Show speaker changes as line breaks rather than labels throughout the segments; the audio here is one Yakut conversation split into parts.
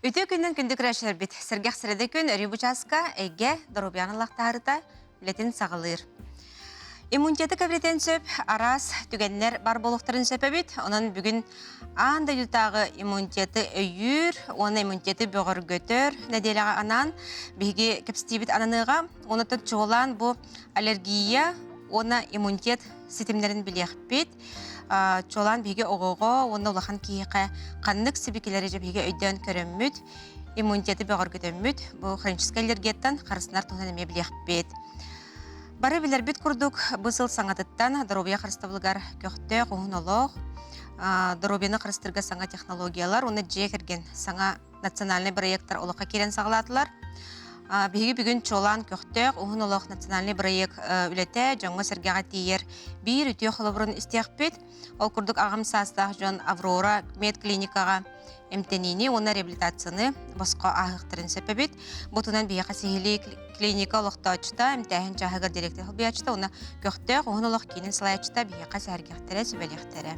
Үтүө күнүнэн күндү көрөөччүлэрбит! Сэргэх сэрэдэ күн өрүү бу чааска эйгэ доруобуйаны ыллахтаарыта үлэтин саҕалыыр. Иммунитеты кэбирэтэн сөп араас түгэннэр бар буолуохтарын сөп эбит. Онон бүгүн аан дойдутааҕы иммунитеты өйүүр уонна иммунитеты бөҕөргөтөр нэдиэлэҕэ анаан биһиги кэпсэтиибит ананыаҕа. Онон чуолаан бу аллергия уонна иммунитет ситимнэрин билиэхпит. Чуолаан биһиги оҕоҕо уонна улахан киһиэхэ ханнык сибикилэри дьэ биһиги өйдөөн көрөммүт, иммунитеты бөҕөргөтөммүт, бу хроническай аллергияттан харыстанар туһунан эмиэ билиэхпит. Бары билэрбит курдук, бу сыл саҥатыттан доруобуйа харыстабылыгар көхтөөх уһун олох, доруобуйаны харыстыырга саҥа технологиялар уонна дьиэ кэргэн саҥа национальнай бырайыактар олоххо киирэн саҕалаатылар. Биһиги бүгүн чуолаан көхтөөх уһун олох национальнай бырайыак үлэтэ дьоҥҥо-сэргэҕэ тиийэр биир үтүө холобурун истиэхпит. Ол курдук аҕам саастаах дьон Аврора медклиникаҕа эмтэниини уонна реабилитацияны босхо ааһыахтарын сөп эбит. Бу туһунан биһиэхэ сиһилии клиника олохтооччута, эмтээһин чааһыгар директор солбуйааччыта уонна көхтөөх уһун олох киинин салайааччыта биһиэхэ сэһэргэхтэрэ, сүбэлиэхтэрэ.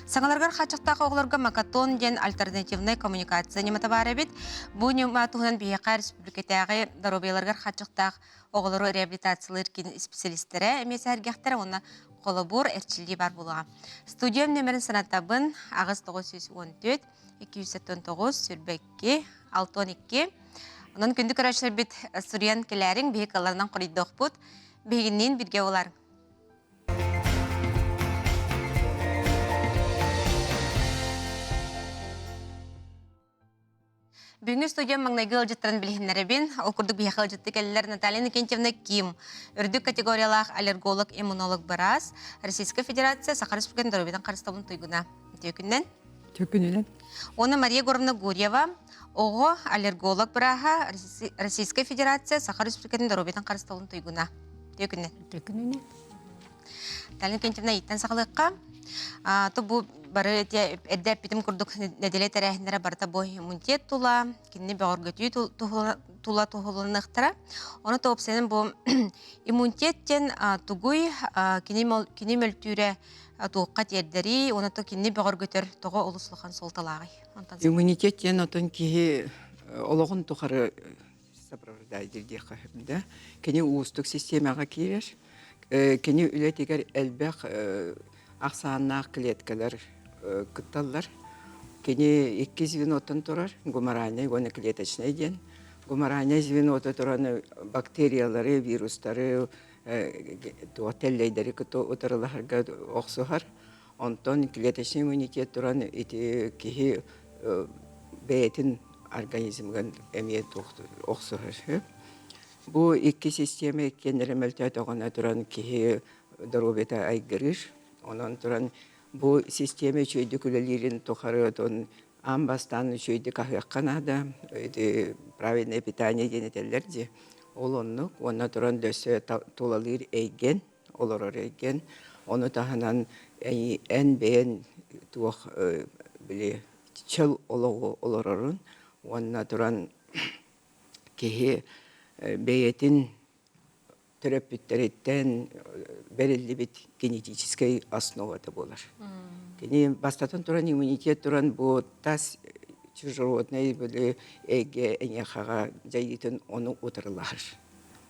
Саҥаларыгар хааччахтаах оҕолорго Макатон диэн альтернативнай коммуникация ньымата баар эбит. Бу ньыма туһунан биһиэхэ республикатааҕы доруобуйаларыгар хааччахтаах оҕолору реабилитациялыыр киин исписэлиистэрэ эмиэ сэһэргэхтэрэ уонна холобур эрчиллии баар буолуоҕа. Студиям нөмерин санатабын 8 914 279 22 62. Онон күндү көрөөччүлэрбит суруйан кэлээриҥ, биһи кылларынан хоруйдуохпут. Биһигинниин бииргэ буолар. Бүгүҥҥү студиям маҥнайгы ыалдьыттарын билиһиннэрэбин. Ол курдук биһиэхэ ыалдьытты кэллилэр Наталья Иннокентьевна Ким, үрдүк категориялаах аллерголог, иммунолог быраас, Российская Федерация Саха Республикатын доруобуйатын харыстабылын туйгуна. Үтүө күнүнэн.
Үтүө күнүнэн.
Уонна Мария Егоровна Гурьева, оҕо аллерголог бырааһа, Российская Федерация Саха Республикатын доруобуйатын харыстабылын туйгуна. Үтүө күнүнэн.
Үтүө күнүнэн.
Талина Кентьевна ииттэн саҕалыахха. То бу бары эрдэ эппитим курдук нэдиэлэ тэрээһиннэрэ барыта бу иммунитет тула, кинини бөҕөргөтүү тула туһуланыахтара. Ону тоопсайынан бу иммунитет диэн тугуй, кини мөлтүүрэ туохха тиэрдэрий, уонна то кинини бөҕөргөтөр тоҕо олус улахан суолталааҕый?
Иммунитет диэн отон киһи олоҕун тухары сопровождатель диэххэ сөп да. Кини уустук систиэмэҕэ киирэр. Кини үлэтигэр элбэх ахсааннаах клеткалар кытталлар. Кини икки звеноттан турар, гуморальный уонна клеточный диэн. Гуморальный звенота туран бактериялары, вирустары, туох тэллэйдэри кытта утарылаһарга охсуһар. Онтон клеточный иммунитет туран ити киһи бэйэтин организмыгар эмиэ охсуһар. Бу икки систиэмэ иккиэннэрэ мөлтөөтөҕүнэ туран киһи доруобуйата айгырыыр. Онон туран бу систиэмэ үчүгэйдик үлэлиирин тухары отон аан бастаан үчүгэйдик аһыахха наада. Ити правильное питание диэн этэллэр дии. Ол оннук. Уонна туран өссө тулалыыр эйгэн олорор эйгэн. Ону таһынан эн бэйэн туох били чөл олоҕу олорорун уонна туран киһи бэйэтин төрөппүттэриттэн бэриллибит генетическэй основата буолар. Кини бастатан туран иммунитет туран бу тас чужеродный били эйгэ эйиэхэҕэ дьайыытын ону утарылаһар.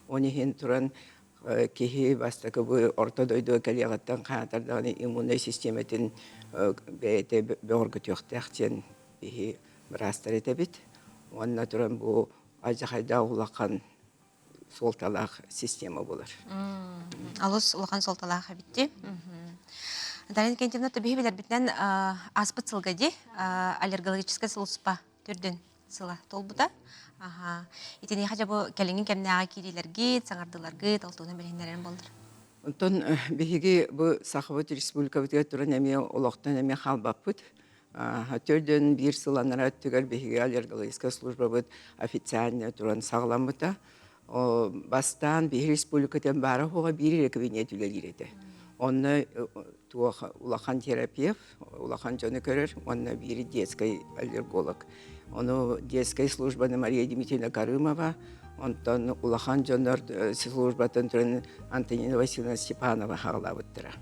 Он иһин туран киһи бастакы бу орто дойдуга кэлиэҕиттэн хаатар даҕаны иммуннай систиэмэтин бэйэтэ бөҕөргөтүөхтээх диэн биһи быраастар этэбит. Уонна туран бу алдьархайдаах улахан суолталаах система буолар.
Алыс улахан суолталаах эбит дии. Дарья Иннокентьевна, биһи билэрбитинэн ааспыт сылга дии аллергологическай сулууспа төрдүн сыла туолбута. Аха. Итиниэхэ дьэ бу кэлиҥҥи кэмнээҕи киириилэргит, саҥардыыларгыт, ол туһунан билиһиннэрэрим буоллар.
Онтон биһиги бу Сахабыт Республикабытыгар туран эмиэ олохтон эмиэ хаалбаппыт. Төрдүн биир сыл анараа өттүгэр биһиги аллергологическай службабыт официально туран саҕаламмыта. Бастаан биһиги республикатын баара суоҕа биир эрэ кабинет үлэлиир этэ. Онно туох улахан терапевт, улахан дьону көрөр уонна биир детский аллерголог. Ону детскай службаны Мария Дмитриевна Карымова, онтон улахан дьоннор службатын туран Антонина Васильевна Степанова хаалаабыттара.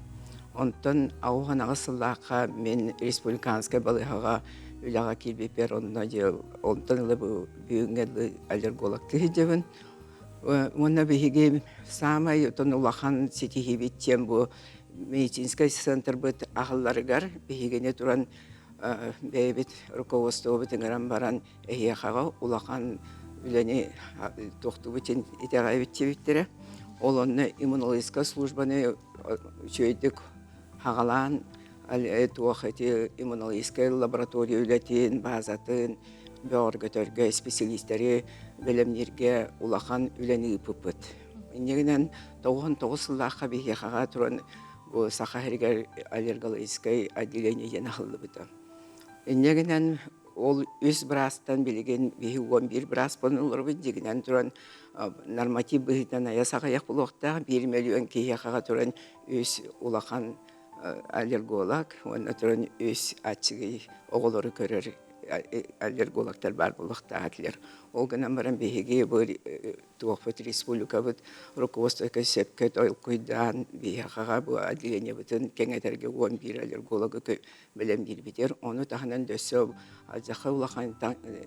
Онтон 98 сыллаахха мин республиканскай балыыһаҕа үлэҕэ киирбиппэр онно дьэ онтон ыла бу бүгүҥҥэ дылы аллергологтыы сылдьабын. Уонна биһиги саамай отон улахан ситиһиибит диэн бу медицинскэй центрбыт аһылларыгар биһигини туран бэйэбит руководствобут ыҥыран баран эһиэхэҕэ улахан үлэни туохтуубут итэҕэйбит диэбиттэрэ. Ол онно иммунологическай службаны үчүгэйдик хаҕалаан туох ити иммунологическай лаборатория үлэтин, базатын бөҕөргөтөргө, исписэлиистэри бэлэмнииргэ улахан үлэни ыыппыппыт. Иннигинэн 99 сыллаахха биһиэхэҕэ туран бу Саха сиригэр аллергологическай отделение диэн аһыллыбыта. Иннигинэн ол үс быраастан билигин биһи 11 быраас буолан олоробут дьигинэн туран норматив быһыытынан айа саҕайах буолуохтаах 1 мөлүйүөн киһиэхэҕэ туран үс улахан аллерголог уонна туран үс аччыгый оҕолору көрөр аллергологтар баар буолуохтаах этилэр. Ол гынан баран биһиги бу туохпут республикабыт руководствока сөпкө толкуйдаан биһиэхэҕэ бу отделениебытын кэҥэтэргэ 11 аллергологы бэлэмниирбитигэр ону таһынан дөссө алдьархай улахан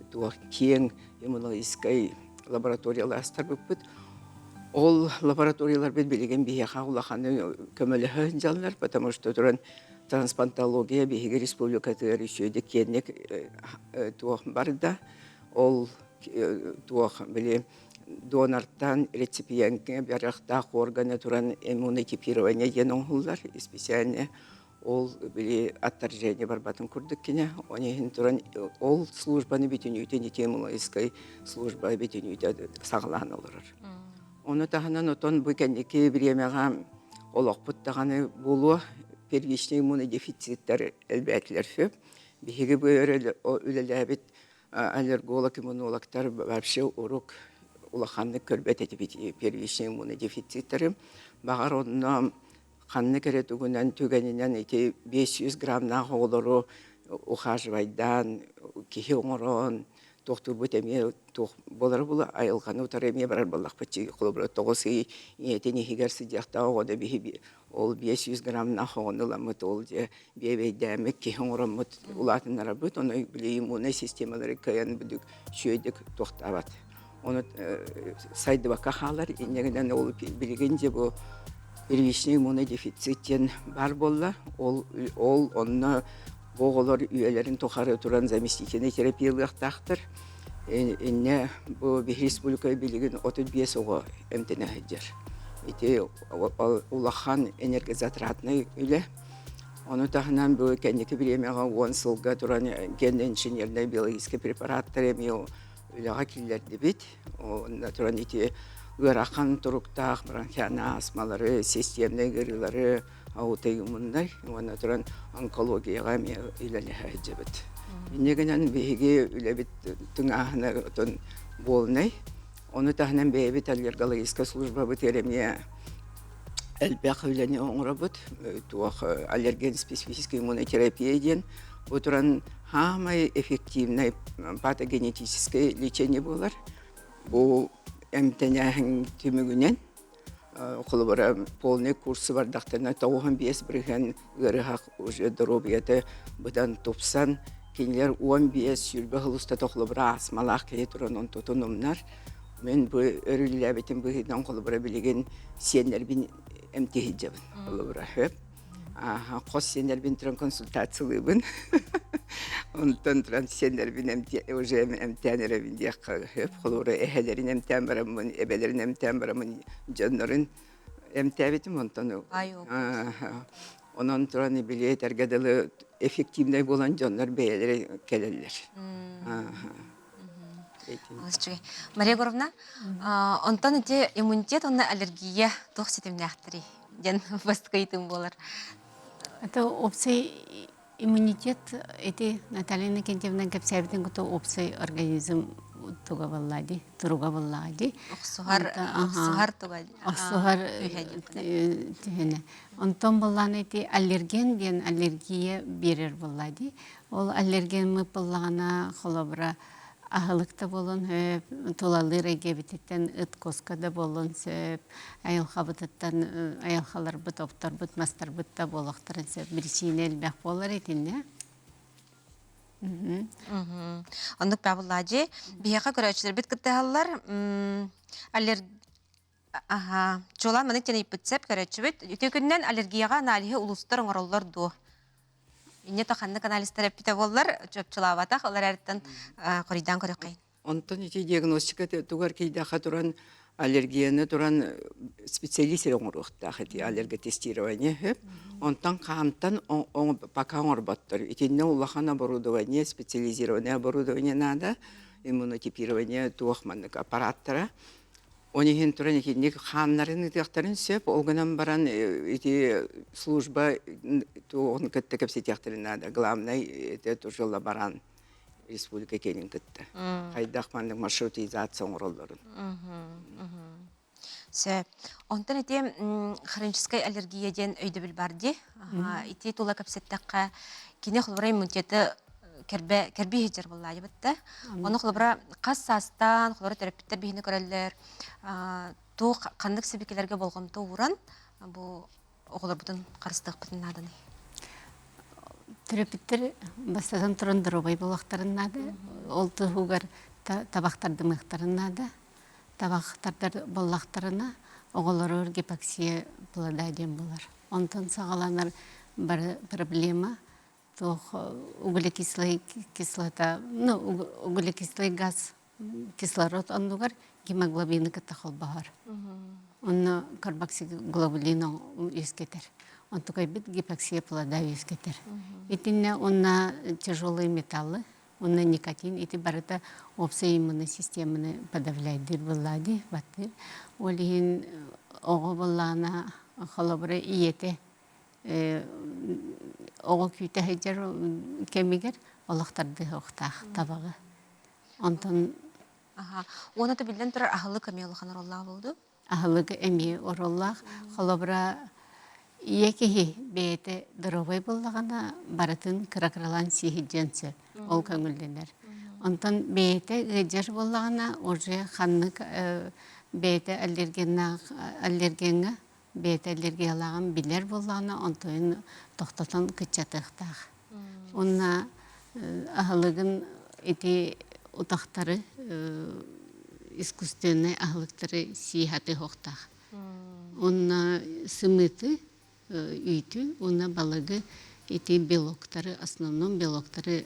туох киэҥ иммунологическай лабораториялар астарбыппыт. Ол лабораторияларбыт билигин биһиэхэ улаханы көмөлөһө сылдьаллар, потому что туран трансплантология биһиги республикатыгар үчүгэйдик киэҥник туох барда. Ол туох били донортан реципиентҥэ барыахтаах органы туран иммунотипирование диэн оҥоһуллар специально ол били отторжение барбатын курдук кине он иһин туран ол службаны бүтүнүүтүн ити иммунологическай служба бүтүнүүтэ саҕалаан олорор. Ону таһынан отон бу кэнники бириэмэҕэ олохпут даҕаны буолуо первичный иммунодефициттэр элбээтилэр сөп. Биһиги бу үлэлээбит аллерголог, иммунологтар вообще урук улаханнык көрбөт этибит первичный иммунодефициттары. Баҕар онно ханнык эрэ тугунан түгэнинэн ити 500 граммнаах оҕолору ухаживайдаан киһи оҥорон туохтуурбут эмиэ туох буолара була айылҕаны утары эмиэ барар буоллахпыт холобура 9 ый ийэтин иһигэр сыдьыахтаах оҕону биһи ол 500 граммнаах оҕону ыламмыт ол дьэ биэбэйдээммит киһи оҥороммут улаатыннарабыт ону били иммуннай системалары кыайан бүдүк үчүгэйдик туохтаабат Ону сайдыбакка хаалар. Инньэ гынан ол билигин дьэ бу первичный иммунодефицит диэн баар буолла. Ол, ол онно бу оҕолор үйэлэрин тухары туран заместительнай терапия ылыахтаахтар. Инньэ бу биһи республика билигин 35 оҕо эмтэнэ сылдьар. Ити улахан энергозатратнай үлэ. Ону таһынан бу кэнники бириэмэҕэ 10 сылга туран генно-инженернай биологическай препараттар эмиэ үлэҕэ киллэрдибит. Онно туран ити ыарахан туруктаах бронхиальнай астмалары, системнай ыарыылары аутоиммуннай уонна туран онкологияҕа эмиэ үлэлэһэ сылдьабыт. Инньэ гынан биһиги үлэбит тыҥааһына отон буолунай. Ону таһынан бэйэбит аллергологическай службабытыгар эмиэ элбэх үлэни оҥоробут. Туох аллерген специфический иммунотерапия диэн бу туран саамай эффективнай патогенетическое лечение буолар. Бу эмтэнээһин түмүгүнэн холобура полный курсы бардахтарына 95% ыарыһах уже доруобуйата быдан тупсан кинилэр 15-20 сыл устата холобура астмалаах киһи туран онтутун умнар. Мин бу өрүллээбитим быһыытынан холобура билигин сиэннэрбин эмтии сылдьабын. Холобура хөп. Хос сиэннэрбин туран консультациялыыбын. Онтон туран сиэннэрбин уже эмтээн эрэбин диэххэ сөп. Холобура эһэлэрин эмтээн бараммын, эбэлэрин эмтээн бараммын дьоннорун эмтээбитим онтон онон туран били этэргэ дылы эффективнэй буолан дьоннор бэйэлэрэ кэлэллэр.
Мария Егоровна, онтон ити иммунитет уонна аллергия туох ситимнээхтэрий диэн бастакы ыйытыым буолар.
Это общий иммунитет ити Наталья Иннокентьевна кэпсээбитин кытта общий организм туга буолла дии, туруга буоллаҕа дии.
Охсуһар, охсуһар туга
охсуһар түһүнэ. Онтон буоллаҕына ити аллерген диэн аллергия биэрэр буолла дии. Ол аллергеммыт буоллаҕына, холобура, аһылык да буолуон сөп, тулалыыр эйгэбититтэн ыт куска да буолуон сөп, айылҕабытыттан айылҕаларбыт, опторбут, мастарбыт да буолуохтарын сөп. Биричиинэ элбэх буолар итиннэ.
Оннук баабыллаадьы. Биһиэхэ көрөөччүлэрбит кыттыһаллар. Аллер... Аха. Чуолаан маннык диэн ыйыппыт сөп көрөөччүбүт. Үтүө күнүнэн аллергияҕа аналиһы улуустар оҥороллор дуо? Инньэ то ханнык анализтар эппитэ буоллар, чопчулаабатах, ол эрээриттэн хоруйдаан көрүөххэйин.
Онтон ити диагностика тугар киирдэххэ туран аллергияны туран специалист эрэ оҥоруохтаах ити аллерготестирование сөп. Онтон хаантан пока оҥорботтор. Итиннэ улахан оборудование, специализированное оборудование надо, иммунотипирование туох маннык аппараттара. Ол иһин туран итинник хааннарын ыытыахтарын сөп, ол гынан баран ити служба туоҕун кытта кэпсэтиэхтэрин наада. Главное это тоже лаборант республика киэнин кытта. Хайдах маннык маршрутизация оҥороллорун.
Сөп. Онтон ити хроническай аллергия диэн өйдөбүл бар дии. Ити тула кэпсэттэххэ, кини холобура иммунитеты кэрбэ кэрбии сылдьар буоллаайыбыт да. Ону холобура хас саастаан, холобура төрөппүттэр биһини көрөллөр, туох ханнык сибикилэргэ болҕомто ууран бу оҕолорбутун харыстыахпытын нааданый?
Төрөппүттэр бастатан туран доруобай буолуохтарын наада. Ол туһугар табах тардымыахтарын наада. Табах тардар буоллахтарына, оҕолоругар гипоксия плода диэн буолар. Онтон саҕаланар бары проблема туох углекислый кислота, ну, углекислый газ кислород оннугар гемоглобины кытта холбоһор. Онно карбоксиглобулин үөскэтэр. Онтукайбыт гипоксия плода үөскэтэр. Итиннэ онна тяжелые металлы, онно никотин, ити барыта общая иммунная системаны подавляйдыр буллади, баттыр. Ол иһин оҕо буллаана холобура ийэтэ оҕо күүтэ сылдьар кэмигэр олох тардыһыахтаах табаҕы. Онтон
Аха. Уонна да биллэн турар аһылык эмиэ улахан оруоллаах буолду.
Аһылык эмиэ оруоллаах. Холобура, ийэ киһи бэйэтэ доруобай буоллаҕына, барытын кыра-кыралаан сиэһидьиэн сөп. Ол көҥүллэнэр. Онтон бэйэтэ ыалдьар буоллаҕына, уже ханнык бэйэтэ аллергеннаах аллергеҥҥа бэйэтэ аллергиялааҕын билэр буоллаҕына, онтуйун тохтотон кыччатыахтаах. Уонна аһылыгын ити утахтары искусственнай аһылыктары сии сатыахтаах. Уонна сымыыты, үүтү уонна балыгы ити белоктары, основном белоктары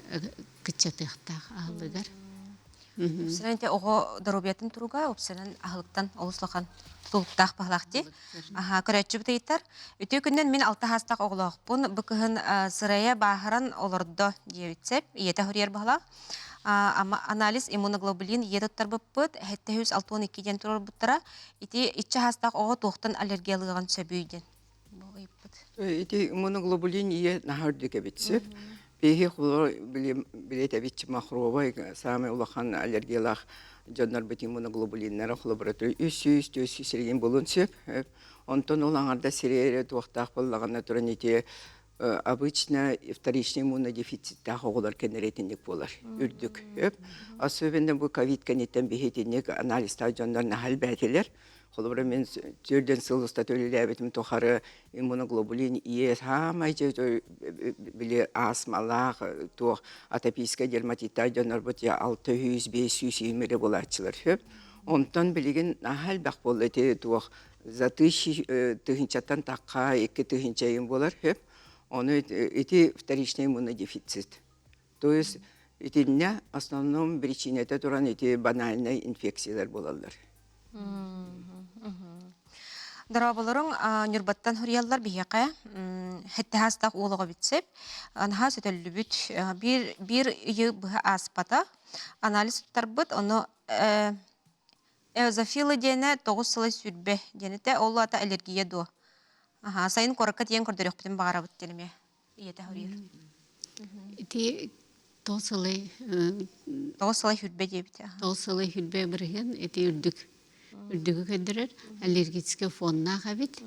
кыччатыахтаах аһылыгар.
Үпсэнэн ити оҕо доруобуйатын туруга үпсэнэн аһылыктан олус улахан тутулуктаах баһылаах дии. Аха, көрөөччүбүт ыйытар. Үтүө күннэн мин алта хаастаах оҕолоохпун. Бу кыһын сырайа бааһыран олордо диэбит сөп. Ийэтэ хоруйар баһылаах. Анализ иммуноглобулин ийэ туттарбыппыт. 762 диэн туруорбуттара. Ити иччи хаастаах оҕо туохтан аллергиялыаҕын сөбүй диэн. Бу ыйыппыт.
Ити иммуноглобулин ийэ наһаа үрдүк эбит сөп. Биһи холор билетэбит махровай самый улахан аллергиялаах дьоннорбут иммуноглобулиннара холобуратор 300 400 сиригин булун сөп. Онтон ол аҥарда сири туохтаах буоллаҕына туран ити обычно вторичный иммунодефициттаах оҕолор кэннэретинник буолар үрдүк. Особенно бу ковид кэнниттэн биһитинник анализтаах дьоннор наһаа элбээтилэр. Холобура, мин төрдөн сыл устата үлэлээбитим тухары иммуноглобулин Е саамай били астмалаах туох атопическай дерматиттаах дьоннорбут 600 500 иимири булааччылар сөп. Онтон билигин наһаа элбэх буолла ити туох за тысячи тыһыынчаттан тахха 2 тыһыынча ыйын буолар сөп. Ону ити вторичный иммунодефицит. То есть итиннэ основном причинэтэ туран ити банальнай инфекциялар буолаллар.
Дорооболоруҥ Ньурбаттан суруйаллар биһиэхэ хэттэһаастаах уол оҕо бүтсэп наһаа сөтөллүбүт биир биир ыйы быһа ааспата анализ туттарбыт ону эозофила диэнэ 9 сылай 20 диэн этэ ол аата аллергия дуо аха сайын куоракка тиийэн көрдөрүөхпүтүн баҕарабыт диэн эмиэ ийэтэ суруйар
Ити 9 сылай
9 сылай 20 диэбитэ.
9 сылай 20% ити үрдүк үрдүгү көрдөрөр аллергическай фоннаах эбит.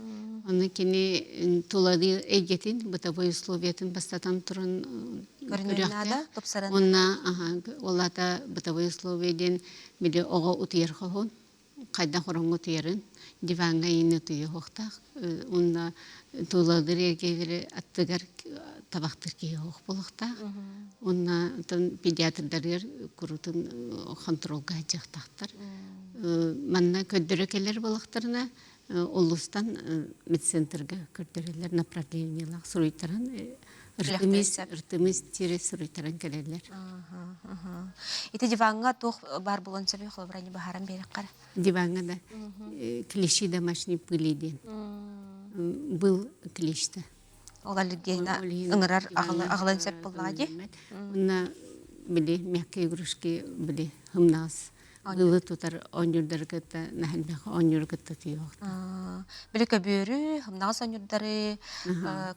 Онно кини тулалыыр эйгэтин, бытовой условиятын бастатан туран
көрүнүөн тупсаран.
Онна ол аата бытовой условия диэн били оҕо утуйар хоһун, хайдах ороҥҥо утуйарын. Диваҥҥа иин утуйуохтаах уонна тулалыыр эргиэри аттыгар табахтыыр киһи суох буолуохтаах. Уонна оттон педиатрдарыгар куруутун хонтуруолга сылдьыахтаахтар. Манна көрдөрө кэлэр буоллахтарына улуустан медцентрга көрдөрөллөр направлениелаах суруйтаран ыртымыс ыртымыс тире суруйтаран кэлэллэр.
Ити диваҥҥа туох баар буолуон сөбүй холобура баһаран биэрэххэр?
Диваҥҥа да клещи домашней пыли диэн был клещта.
Ол аллергияны ыҥырар аҕалан сөп буоллаҕа дии.
Уонна били мягкие игрушки били хымнаас ылы тутар оонньуурдары кытта наһэлбэх оонньууру кытта тиийиэхтэ.
Били көбүөрү, хымнаҕас оонньуурдары,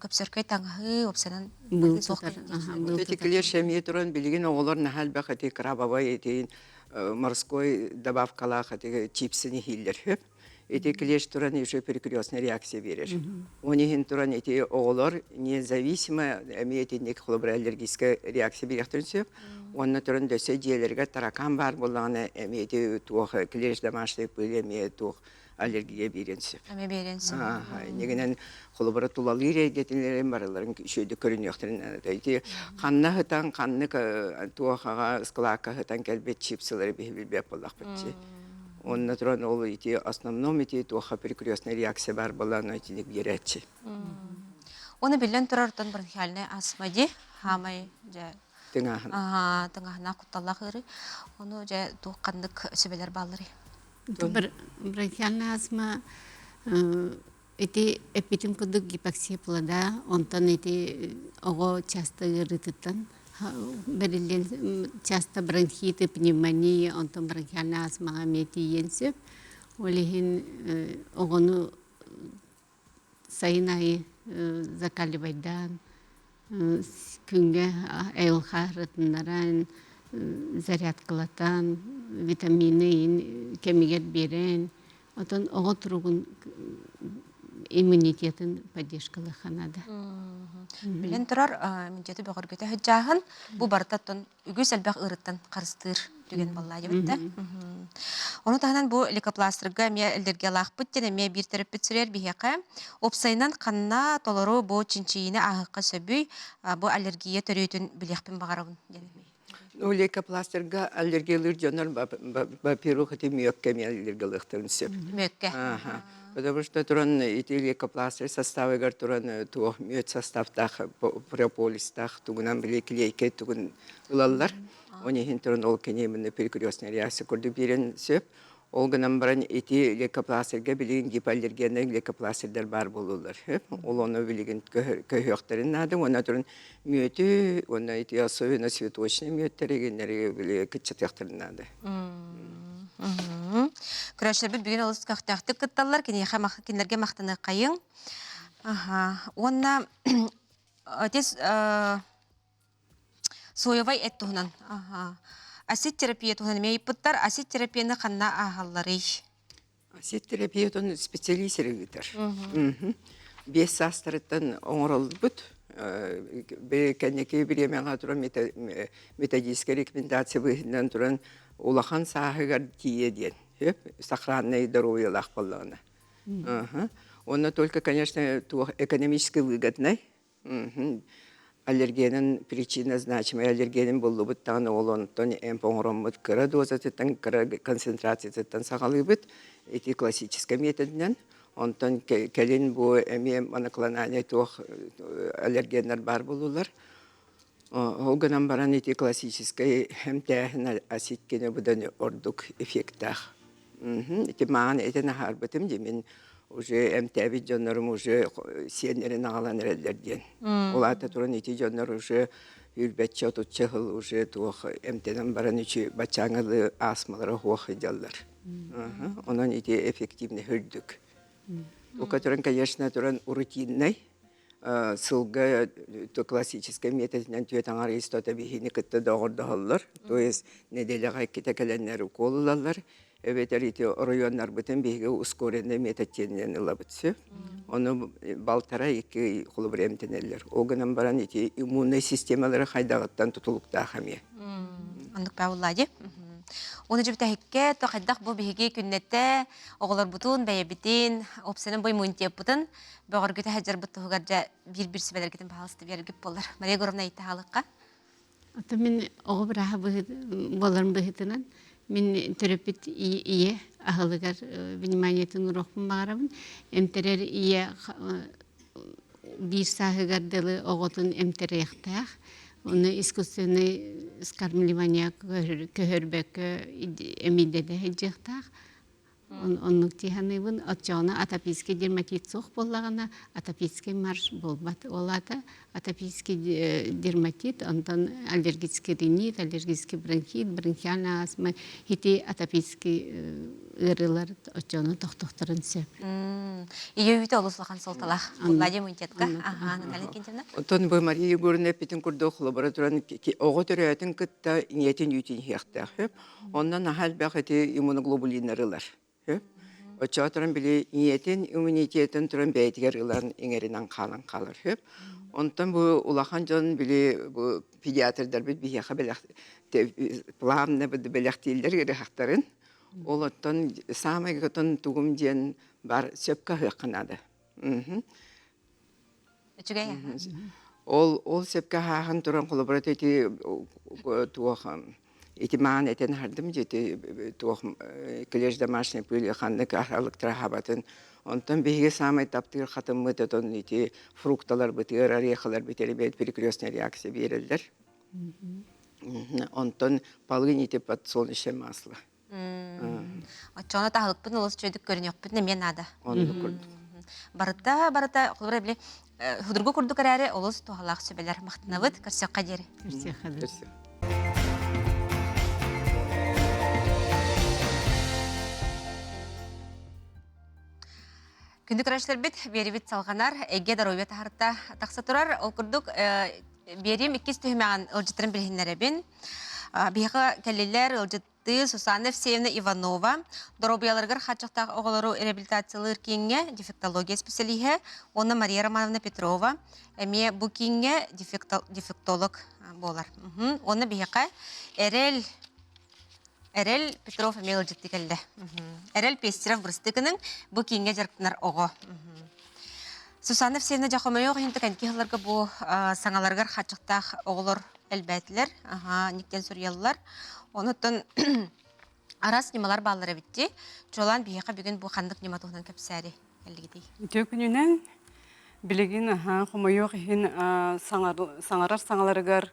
көпсөркөй таҥаһы, уопсанан
был тутар.
Эти клещ эмиэ туран билигин оҕолор наһаа элбэх эти крабовай этин морской добавкалаах эти чипсыны иһииллэр хөп. Ити клещ туран еще перекрестная реакция берер. Он иһин туран ити оҕолор независимо эмиэ итинник холобура аллергическая реакция бириэхтэрин сөп. Уонна туран дөссө дьиэлэригэр таракан баар буоллаҕына эмиэ ити туох клещ домашней пыли эмиэ туох аллергия биэриэн сөп.
Эмиэ биэриэн сөп.
Иннигинэн холобура тулалыыр эйгэтинлэрин барыларын үчүгэйдик көрүнүөхтэрин наада. Ити ханна сытан ханнык туохаҕа ыскылаакка сытан кэлбит чипсылары биһи билбэт буоллахпыт Онно туран ол ити основном ити туохха перекрестная реакция баар буолан итиник биэрээччи.
Оны биллэн турар оттон бронхиальная астма ди хаамай дьэ
тыҥааһын.
Аха, тыҥааһына кутталлаах ыарыы. Ону дьэ туох ханнык сүбэлэр баалларый?
Бронхиальная астма Ити эппитим курдук гипоксия плода, онтон ити оҕо часто ыарыытыттан бэриллиэн часто бронхиты, пневмония, онтон бронхиальнай астмаҕа эмиэ тиийиэн сөп. Ол иһин оҕону сайын аайы закаливайдаан, күҥҥэ айылҕа арытыннаран, зарядкалатан, витамины кэмигэр биэрэн, Отон оҕо туругун иммунитетын поддержкалыахха наада.
Билэн турар, иммунитеты бөҕөргөтө сылдьааһын бу барыта оттон үгүс элбэх ыарыттан харыстыыр түгэн буолла дебитте. Ону таһынан бу лейкопластырга эмиэ аллергиялаахпыт диэн эмиэ биир төрөппүт сүрэр биһиэхэ. Уопсайынан ханна толору бу чинчийиини ааһыахха сөбүй, бу аллергия төрүөтүн билиэхпин баҕарабын диэн эмиэ.
Ну, лейкопластырга аллергиялыыр дьоннор, во-первых, ити мүөккэ эмиэ аллергиялыахтарын сөп.
Мүөккэ.
Ага. Потому что туран ити лейкопластырь составыгар туран туох мүөт составтаах прополистаах тугунан били клейкэй тугун ылаллар. Ол иһин туран ол кини именно перекрестная реакция курдук биэрэн сөп. Ол гынан баран ити лейкопластырга билигин гипоаллергеннай лейкопластырдар баар буолуллар. Ол ону билигин көһүөхтэрин наада. Уонна туран мүөтү уонна ити особенно цветочный мүөттэри гиннэри били кыччатыахтарын наада.
Көрөөччүлэрбит бүгүн олус көхтөөхтүк кытталлар. Киниэхэ кинилэргэ махтаныаххайыҥ. Аха. Уонна отец Соевай эт туһунан. Аха. Асид терапия туһунан эмиэ ыйыппыттар. Асид терапияны ханна ааһалларый?
Асид терапиятын специалист эрэ ыытар. 5 саастарыттан оҥороллубут. Кэнники бириэмэҕэ туран методическай рекомендация быһыытынан туран улахан сааһыгар тиийэ диэн. Сохранное здоровьелаах буоллаҕына. Онно только, конечно, туох экономически выгодный. Аллергиянан причина значимая аллергиянан буллубут даҕаны ол онтон эмп оҥороммут кыра дозатыттан кыра концентрациятыттан саҕалыыбыт ити классическай методынан онтон кэлин бу эмиэ моноклональнай туох аллергеннар баар буоллулар ол гынан баран ити классическай эмтээһин асид быдан ордук эффектаах Ити маҕан этэн аһаарбытым дии мин уже эмтээбит дьоннорум уже сиэннэрин аҕалан эрэллэр диэн. Ол аата туран ити дьоннор уже үрбэччэ отучча сыл уже туох эмтэнэн баран үчү баччааҥылыы астмалара суох сылдьаллар. Онон ити эффективность үрдүк. Бука туран, конечно, туран рутинный сылга классическай методинэн түөрт аҥар истота биһини кытта доҕордоһоллор. То есть нэдиэлэҕэ иккитэ кэлэннэр укол ылаллар. Эбэтэр ити оройуоннарбытын биһиги ускоренный метод диэнинэн ылабыт сөп. Ону балтара икки холобур эмтэнэллэр. Ол гынан баран ити иммуннай системалары хайдаҕыттан тутулуктаах эмиэ.
Оннук баа буллаа дии. Уну дьүбүтэһиккэ то хайдах бу биһиги күннэтэ оҕолорбутун, бэйэбитин, опсанын бу иммунитеппытын бөҕөргүтэ сылдьарбыт туһугар дьэ биир-биир сүбэлэргитин баһаалыста биэргит буоллар. Мария Егоровна ыйытаһалыкка.
Ото мин оҕо бырааһа буоларым быһыытынан мин төрөппүт ийэ аһылыгар вниманиетын уруохпун баҕарабын. Эмтэрэр ийэ биир сааһыгар дылы оҕотун эмтэриэхтээх. Ону искусственный скармливание көһөрбөккө эмиийдэнэ сылдьыахтаах. Оннук дии саныыбын. Оччоҕуна атопический дерматит суох буоллаҕына, атопический марш буолбат. Ол аата атопический дерматит, онтон аллергический ринит, аллергический бронхит, бронхиальная астма ити атопический ыарыылар оччоҕуна тохтохторун сөп.
Ийэ үүтэ олус улахан суолталаах. Владимир иммунитетка. Аха, Наталья Викентьевна.
Оттон бу Мария Егоровна эппитин курдук лабораторияны оҕо төрөөтүн кытта ийэтин үүтүн иһиэхтээх. Онно наһаа элбэх ити иммуноглобулиннары ылар. Оччоҕо туран били ийэтин иммунитетын туран бэйэтигэр ылан иҥэринэн хаалан хаалар сөп. Онтон бу улахан дьон били бу педиатрдарбыт биһиэхэ бэлэх плавно бэлэхтииллэр ыарыһахтарын. Ол оттон саамай отон тугум диэн бар сөпкө аһыахха наада.
Үчүгэй.
Ол ол сөпкө аһааһын туран холобура ити туох ити маан этэн аһардым дьити туох клеш домашний пыли ханнык аһылыктара аһаабатын онтон биһиги саамай таптыыр хатыммыт отон ити фрукталарбытыгар орехаларбытыгар бэйэт перекрестная реакция биэрэллэр онтон полынь ити подсолнечное масло
Оччоҕуна таһылыкпын олус үчүгэйдик көрүнүөхпүтүн эмиэ наада.
Оннук курдук.
Барыта, барыта, холобура, били, судургу курдук эрээри олус туһалаах сүбэлэр махтанабыт. Көрсүөххэ диэри.
Көрсүөххэ
Көрсүөх.
Күндү көрөөччүлэрбит, биэрибит салҕанар, эйгэ доруобуйа таһарта тахса турар. Ол курдук, биэриим иккис түһүмэҕин ыалдьыттарын билиһиннэрэбин. Биһиэхэ кэллилэр ыалдьыттыы Сусанна Евсеевна Иванова, доруобуйаларыгар хааччахтаах оҕолору реабилитациялыыр кииҥҥэ дефектология исписэлииһэ уонна Мария Романовна Петрова эмиэ бу кииҥҥэ дефектолог буолар. Уонна биһиэхэ Эрэл Эрэл Петров эмиэ ыалдьыттыы кэллэ. Эрэл Пестеров бырыстыыкының бу кииҥҥэ дьарыктанар оҕо. Сусанна Евсеевна дьэ хомойуох иһин кэнники сылларга бу саҥаларыгар хааччахтаах оҕолор элбээтилэр. Аһаа, никтэн суруйаллар. Онуттан араас ньымалар бааллар эбит дии. Чуолаан биһиэхэ бүгүн бу ханнык ньыма туһунан кэпсээри кэллигитий?
Үтүө күнүнэн билигин аһаа, хомойуох иһин саҥарар саҥаларыгар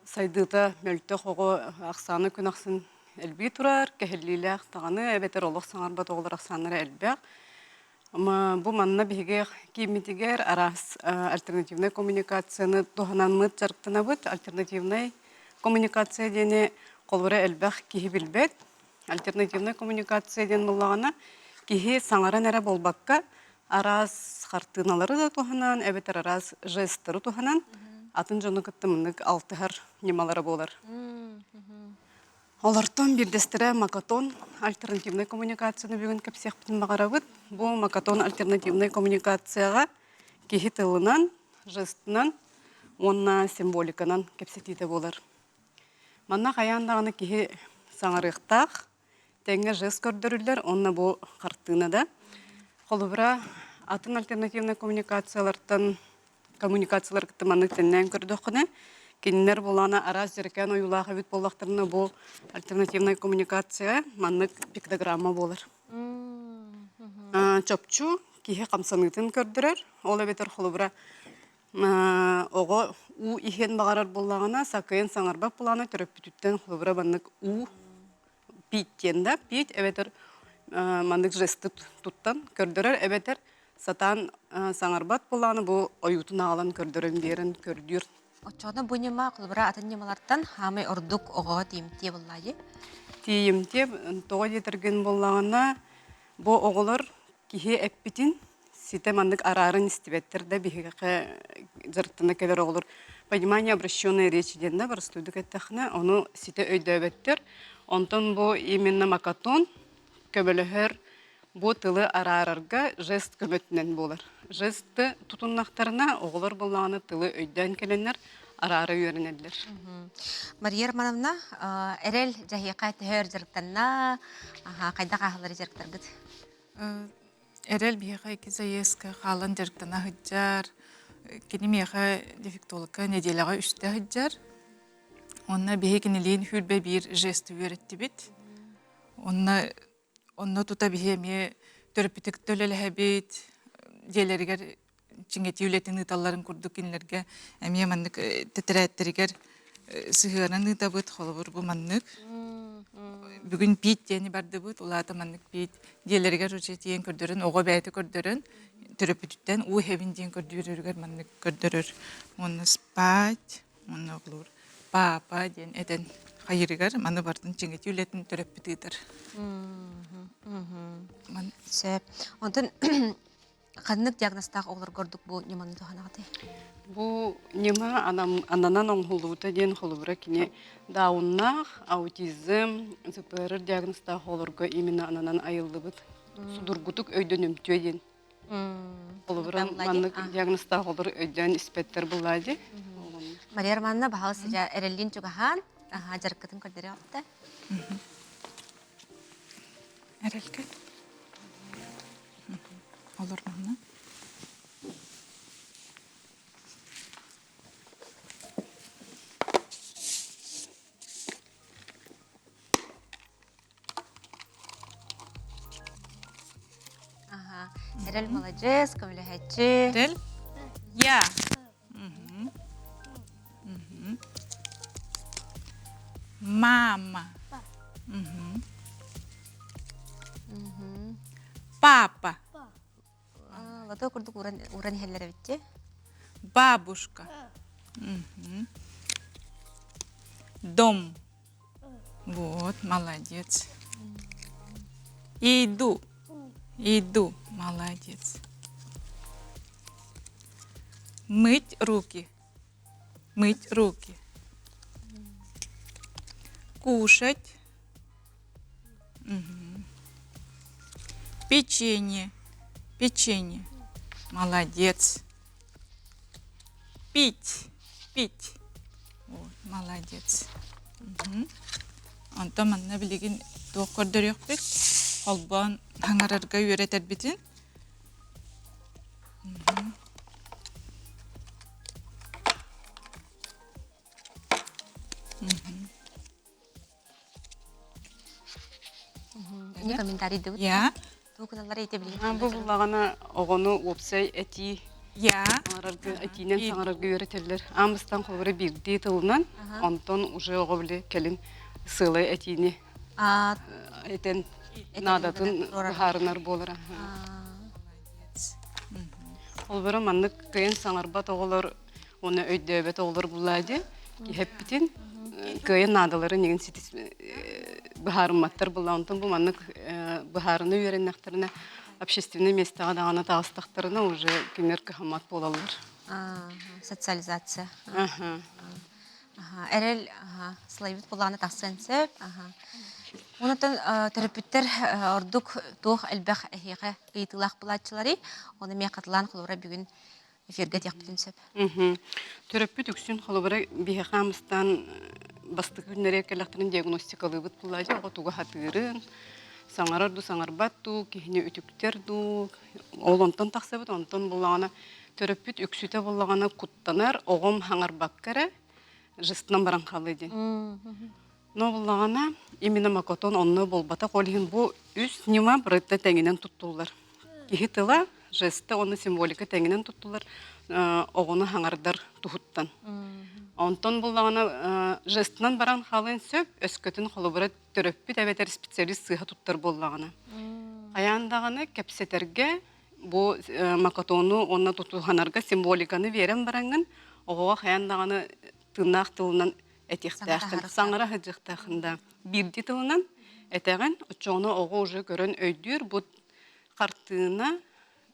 сайдыыта мөлтөх оҕо ахсаана күн ахсын элбии турар, кэһиллиилээх даҕаны эбэтэр олох саҥарбат оҕолор ахсааннара элбэх. Бу манна биһиги кииммитигэр араас альтернативнай коммуникацияны туһанаммыт дьарыктанабыт. Альтернативнай коммуникация диэни холобура элбэх киһи билбэт. Альтернативнай коммуникация диэн буоллаҕына киһи саҥаран эрэ буолбакка араас хартыыналары да туһанан эбэтэр араас жестары туһанан атын дьону кытта маннык алтыһар ньымалара буолар. Олортон биирдэстэрэ Макатон альтернативнай коммуникацияны бүгүн кэпсиэхпитин баҕарабыт. Бу Макатон альтернативнай коммуникацияҕа киһи тылынан, жестынан уонна символиканан кэпсэтиитэ буолар. Манна хайаан даҕаны киһи саҥарыахтаах, тэҥҥэ жест көрдөрүллэр уонна бу хартыына да. Холобура, атын альтернативнай коммуникациялартан коммуникациялар кытта маннык тэннээн көрдөххүнэ, кинилэр булаана араас дьэрэкээн ойуулаах эбит буоллахтарына, бу альтернативнай коммуникация маннык пиктограмма буолар. Чопчу киһи хамсаныытын көрдөрөр, ол эбэтэр холобура оҕо уу иһиэн баҕарар буоллаҕына, сакыйан саҥарбат буоллаҕына, төрөппүтүттэн холобура маннык уу пить диэн да, пить эбэтэр маннык жесты туттан көрдөрөр эбэтэр сатаан саҥарбат буоллаҕына бу ойуутун аҕалан көрдөрөн биэрэн көрдүүр.
Оччоҕуна бу ньыма холобура атын ньымалартан хаамай ордук оҕоҕо тиийимтиэ буоллаайы?
Тиийимтиэ тоҕо диэтэргин буоллаҕына бу оҕолор киһи эппитин ситэ маннык арааран истибэттэр да биһиэхэ дьарыктана кэлэр оҕолор понимание обращенной речи диэн да боростуойдук эттэххинэ ону ситэ өйдөөбөттөр онтон бу именно макатон көмөлөһөр бу тылы араарарга жест көмөтүнэн буолар жесты тутуннахтарына оҕолор буоллаҕына тылы өйдөөн кэлэннэр. араара үөрэнэллэр.
Мария Романовна, эрэл дьаһыйка төһөр дьарыктанна, хайдах ааһалары дьарыктаргыт?
Эрэл биһиэхэ икки заездка хаалан дьарыктана сылдьар. Кини миэхэ дефектологка нэдиэлэҕэ үстэ сылдьар. Онно биһи кинилиин хүрбэ биир жесты үөрэттибит. Онно онно тута биһи эмиэ төрөппүтүк төлөлөһөбүт, дьиэлэригэр чиҥэтии үлэтин ыыталларын курдук кинилэргэ эмиэ маннык тэтэрээттэригэр сыһыаран ыытабыт. Холобур, бу маннык. Бүгүн пиит диэни бардыбыт. Улаата маннык пиит дьиэлэригэр уже тиийэн көрдөрөн, оҕо бэйэтэ көрдөрөн, төрөппүтүттэн уу иһэбин диэн көрдүүрүгэр маннык көрдөрөр. Уонна спать, уонна оҕолор папа диэн этэн хайырыгар маны барытын чиҥэтии үлэтин төрөппүт ыытар.
Сөп. Онтон Ханнык диагнозтаах оҕолорго ордук бу ньыманы туһанаҕытый?
Бу ньыма ананан оҥоһуллубута диэн холобура кини дауннаах, аутизм, ЗПР диагнозтаах оҕолорго именно ананан айыллыбыт судургутук өйдөнүмтүө диэн. Холобура маннык диагнозтаах оҕолор өйдөөн испэттэр буллаа дии.
Мария Романовна, баһаалыста эрэллиин чугаһаан, дьарыккытын көрдөрүөхтэ.
Эрэлгэ. Олор манна.
Аха. Эрэл маладьыас, көмөлөһөөччү.
Эрэл. Я. Мама. Папа.
Лото курдук уран уран иһэллэр эбитчи.
Бабушка. Дом. Вот, молодец. Иду. Иду. Молодец. Мыть руки. Мыть руки. Кушать. Угу. Печенье. Печенье. Молодец. Пить. Пить. Вот, молодец. Онтон манна билигин туох көрдөрүөхпүт? Холбоон хаҥарарга үөрэтэрбитин.
Не комментарийдыбыт.
Я.
Тугу гыналлар ити билигин.
Бу буллаҕына оҕону уопсай этии
Я.
саҥарарга этиинэн саҥарарга үөрэтэллэр. Аан бастаан холобура биирдии тылынан, онтон уже оҕо били кэлин сыалай этиини этэн наадатын быһаарынар буолара. Холобура маннык кыайан саҥарбат оҕолор уонна өйдөөбөт оҕолор буллаа дии киһэппитин кыайан наадаларын игин ситис быһаарымматтар буолла онтон бу маннык быһаарына үөрэннэхтэринэ общественнай миэстэҕэ даҕаны таҕыстахтарына уже кинилэр кыһаммат буолаллар.
Социализация. Эрэл сылайбыт буоллаҕына тахсыан сөп. Онтон төрөппүттэр ордук туох элбэх эһиэхэ ыйытыылаах булааччыларый? Ону эмиэ хатылаан холобура бүгүн эфиргэ этиэхпитин сөп.
Төрөппүт үксүн холобура биһиэхэ амыстаан бастакы күннэригэр кэллэхтэрин диагностикалыыбыт буллаадьы оҕо тугу сатыырын, саҥарар дуу, саҥарбат дуу, киһини үтүктэр дуу, ол онтон тахсабыт, онтон буллаҕына төрөппүт үксүтэ буллаҕына куттанар, оҕом хаҥарбакка эрэ жестынан баран хаалыы диэн. Но буллаҕына именно макотон онно буолбатах, ол иһин бу үс ньыма барыта тэҥинэн туттуллар. Киһи тыла, жеста уонна символика тэҥинэн туттуллар оҕону хаҥардар туһуттан. Онтон буллаҕына жестынан баран хаалыан сөп, өскөтүн холобура төрөппүт эбэтэр специалист сыыһа туттар буоллаҕына. Хайаан даҕаны кэпсэтэргэ бу макотону уонна тутуһанарга символиканы биэрэн бараҥҥын оҕоҕо хайаан даҕаны тыыннаах тылынан этиэхтээххин, саҥара сылдьыахтааххын да биирдии тылынан этэҕин, оччоҕуна оҕо уже көрөн өйдүүр бу хартыына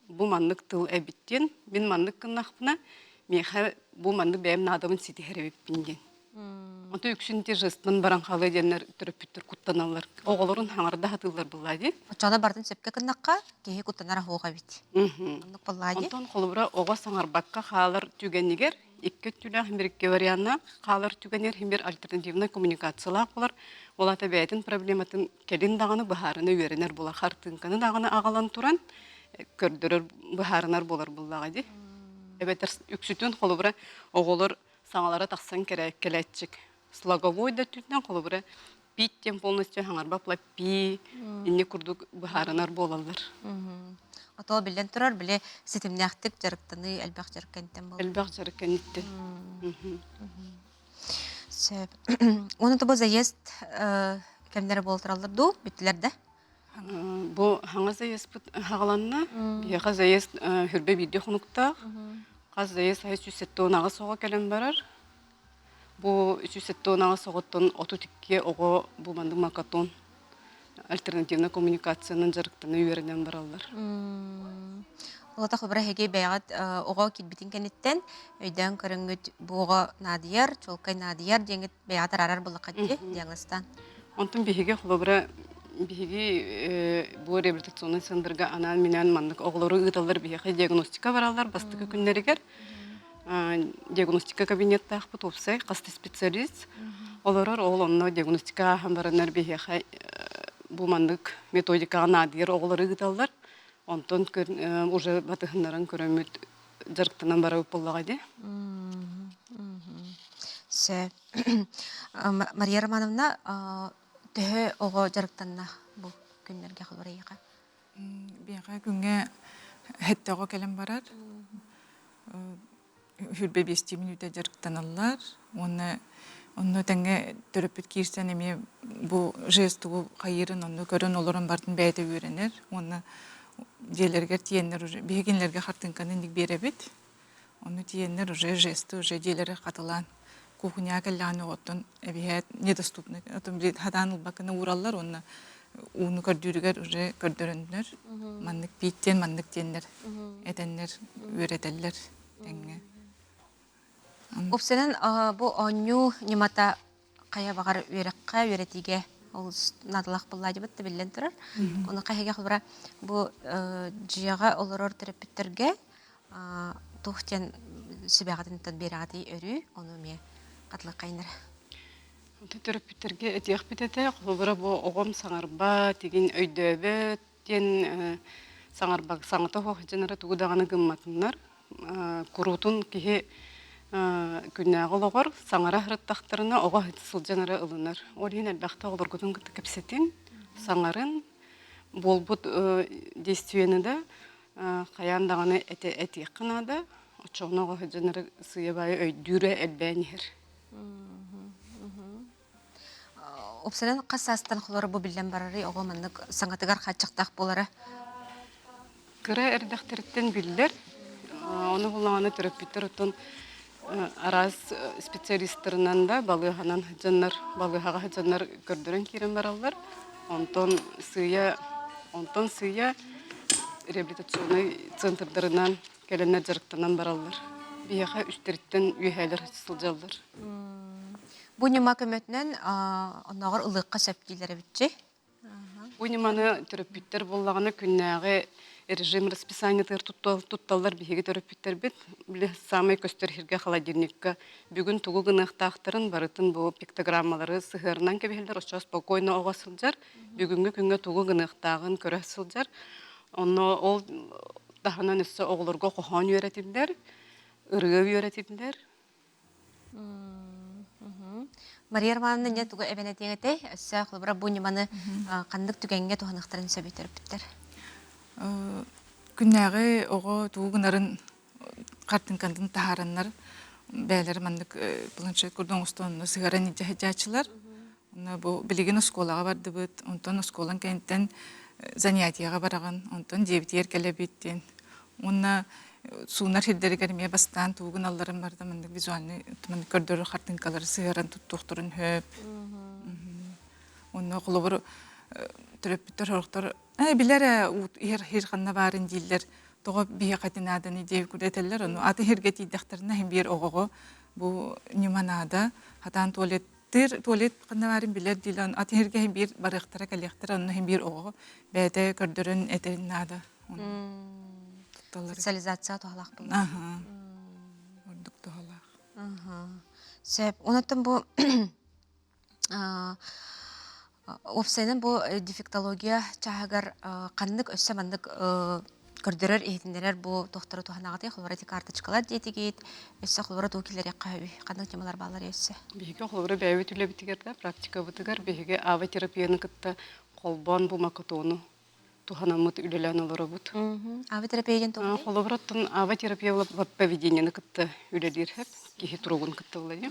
бу маннык тыл эбит диэн, мин маннык гыннахпына миэхэ бу маннык бэйэм наадабын ситиһэр эбиппин диэн. Онто үксүн ити жестынан баран хаалыа диэннэр төрөппүттэр куттаналлар. Оҕолорун хаҥарда сатыыллар буоллаа дии.
Оччоҕуна бардын сөпкө гыннахха, киһи куттанар аһуох эбит. Оннук буоллаа дии.
Онтон холобура оҕо саҥарбакка хаалар түгэнигэр икки өттүлээх бирикки варианна хаалар түгэнигэр химбир альтернативнай коммуникациялаах болар. Ол аата бэйэтин проблематын кэлин даҕаны быһаарына үөрэнэр буолар. Хартыынканы даҕаны аҕалан туран көрдөрөр быһаарынар буолар буоллаҕа дии. Эбэтэр үксүтүн холобура оҕолор саҥалара тахсан кэлээччик. Слоговой да өттүнэн холобура пить диэн полностью хаҥарбапла пи инни курдук быһаарынар буолаллар.
Ото биллэн турар, били ситимнээхтик дьарыктаныы элбэх дьарык кэнниттэн буолар.
Элбэх дьарык кэнниттэн.
Сөп. Уонна тобо заезд кэмнэрэ буолтараллар дуу, бүттүлэр да?
Бу хаҥа заездпыт хаҕаланна. Биһиэхэ заезд хүрбэ биирдэ хонуктаах. Хас заезд аайы 178 оҕо кэлэн барар. Бу 178 оҕоттон 32 оҕо бу маннык макатон альтернативнай коммуникациянан дьарыктана үөрэнэн бараллар.
Олата хобра эһиги бэйэҕит оҕо киирбитин кэнниттэн өйдөөн көрөҥҥүт бу оҕо наадыйар, чуолкай наадыйар диэҥҥит бэйэҕит араарар буллаххыт дии диагностаан.
Онтон биһиги холобура биһиги бу реабилитационнай центрга анаан-минээн маннык оҕолору ыыталлар биһиэхэ диагностика бараллар бастакы күннэригэр диагностика кабинеттаахпыт уопсай хас да специалист олорор ол онно диагностика ааһан бараннар биһиэхэ бу маннык методикаҕа наадыйар оҕолору ыыталлар онтон уже батыһыннаран көрөммүт дьарыктанан барабыт буоллаҕа дии.
Сөп. Мария Романовна, төһө оҕо дьарыктанна бу күннэргэ холобур эйиэхэ?
Биэхэ күҥҥэ сэттэ оҕо кэлэн барар. Хүрбэ биэстии мүнүүтэ дьарыктаналлар уонна онно тэҥҥэ төрөппүт киирсэн эмиэ бу жест тугу хайыырын онно көрөн олорон бардын бэйэтэ үөрэнэр уонна дьиэлэригэр тиийэннэр уже биһиги кинилэргэ хартыыҥканы инник биэрэбит. Ону тиийэннэр уже жесты уже дьиэлэри хатылаан кухняҕа кэллэҕинэ оҕоттон эбиһээт недоступный отон били хатаан ылбаккына уураллар уонна ууну көрдүүрүгэр уже көрдөрөннөр маннык пииттиэн маннык диэннэр этэннэр үөрэтэллэр тэҥҥэ.
Уопсайынан бу оонньуу ньымата хайа баҕар үөрэххэ, үөрэтиигэ олус наадалаах буоллаа дьыбыт да биллэн турар. Ону хайыга холобура бу дьиэҕэ олорор төрөппүттэргэ туох диэн сүбэҕитин биэрэҕитий өрүү, ону эмиэ хатылыккайыннара.
Төрөппүттэргэ этиэхпит этэ, холобура бу оҕом саҥарбат, игин өйдөөбөт диэн саҥарбак саҥата суох дьон тугу даҕаны гымматыннар. Куруутун киһи күннээҕи олоҕор саҥара сырыттахтарына оҕо сылдьан эрэ ылынар. Ол иһин элбэхтэ оҕолоргутун кытта кэпсэтин, саҥарын, буолбут действиены да хайаан даҕаны этиэххэ наада. Оччоҕуна оҕо сылдьан эрэ сыыйа-баайа өйдүүрэ элбээн иһэр.
Уопсайынан хас саастан холоро бу биллэн барарый оҕо маннык саҥатыгар хааччахтаах буолара?
Кыра эрдэхтэриттэн биллэр. Ону буллаҕына төрөппүттэр оттон араас специалистарынан да балыыһанан сылдьаннар, балыыһаҕа сылдьаннар көрдөрөн киирэн бараллар. Онтон сыыйа онтон сыыйа реабилитационнай центрдарынан кэлэннэр дьарыктанан бараллар. Биһиэхэ үстэриттэн үөһээлэр сылдьаллар.
Бу ньыма көмөтүнэн оннооҕор ылыахха сөп дииллэр эбитчи.
Бу ньыманы төрөппүттэр буоллаҕына күннээҕи режим расписаниетыгар тутталлар биһиги төрөппүттэрбит. Били саамай көстөр сиргэ холодильникка бүгүн тугу гыныахтаахтарын барытын бу пиктограммалары сыһыарынан кэбиһэллэр. Оччоҕо спокойно оҕо сылдьар. Бүгүҥҥү күҥҥэ тугу гыныахтааҕын көрө сылдьар. Онно ол таһынан өссө оҕолорго хоһоон үөрэтиллэр, ырыа үөрэтиллэр.
Мария Романовна не тугу эбэн этиэҥ этэй? Өссө холобура бу ньыманы ханнык түгэҥҥэ туһаныахтарын сөбүй төрөппүттэр?
Күннээҕи оҕо тугу гынарын хартыҥкатын таһаараннар бэйэлэрэ маннык планшет курдук оҥостон сыһыаран илдьэ сылдьааччылар. Онно бу билигин оскуолаҕа бардыбыт, онтон оскуолаҥ кэнниттэн занятиеҕа бараҕын, онтон дьиэбитигэр кэлэбит диэн. Уонна суунар сирдэригэр эмиэ бастаан тугу гыналларын барыта маннык визуальный маннык көрдөрөр хартыынкалары сыһыаран туттуохтарын сөп. Уонна холобур төрөппүттэр сорохтор ээ билэр ээ иһэр иһэр ханна баарын дииллэр тоҕо биһиэхэ ити нааданы диэбит курдук этэллэр ону атын сиргэ тиийдэхтэринэ иһин биир оҕоҕо бу ньыма наада хатаан туалет. Туалеттыыр, туалет ханна баарын билэр диилэн атын сиргэ иһин биир барыахтара кэлиэхтэрэ, онно иһин биир оҕо бэйэтэ көрдөрөн этэрин наада.
Социализация туһалаах буолар.
Аха. Ордук туһалаах.
Сөп. Онон бу Уопсайынан бу дефектология чааһыгар ханнык өссө маннык көрдөрөр, иһитиннэрэр бу туохтары туһанаҕытый? Холобура ити карточкалар диэтигит, өссө холобура тугу киллэриэххэ сөбүй? Ханнык ньымалар бааллар өссө?
Биһиги холобура бэйэбит үлэбитигэр да, практикабытыгар биһиги АВА-терапияны кытта холбоон бу макотону туһанаммыт үлэлээн олоробут.
АВА-терапия диэн тугуй?
Холобура оттон АВА-терапия поведениены кытта үлэлиир сөп, киһи туругун кытта уларыйар.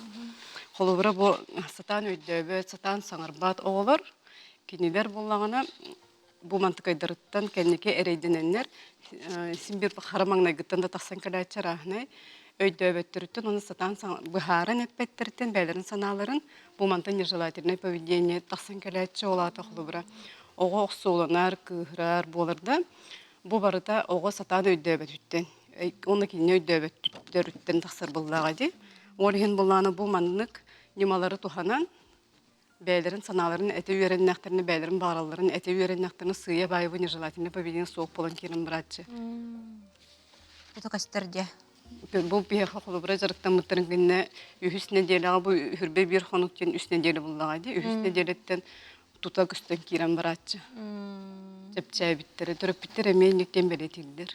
Холобура бу сатаан өйдөөбөт, сатаан саҥарбат оҕолор кинилэр буоллаҕына бу мантыкайдарыттан кэнники эрэйдэнэннэр син биир хара маҥнайгыттан да тахсан кэлээччи арааһынай өйдөөбөттөрүттэн уонна сатаан быһааран эппэттэриттэн бэйэлэрин санааларын бу мантан нежелательное поведение тахсан кэлээччи ол аата холобура оҕо охсуоланар, кыыһырар буолар да, бу барыта оҕо сатаан өйдөөбөтүттэн, уонна кинини өйдөөбөттөрүттэн тахсар буоллаҕа дии. Ол иһин былаана бу маннык ньымалары туһанан бэйэлэрин санааларын этэ үөрэннэхтэринэ, бэйэлэрин баҕаралларын этэ үөрэннэхтэринэ сыыйа-баайы бу нежелательное поведение суох буолан киирэн барааччы.
Это көстөр дьэ.
Бу биһиэхэ холобура дьарыктаммыттарын кэннэ үһүс нэдиэлэҕэ бу үһүрбэ биир хонук диэн үс нэдиэлэ буллаҕа дии. Үһүс нэдиэлэттэн тута көстөн киирэн барааччы. Чэпчээбиттэрэ, төрөппүттэр эмиэ инниктэн бэлиэтииллэр.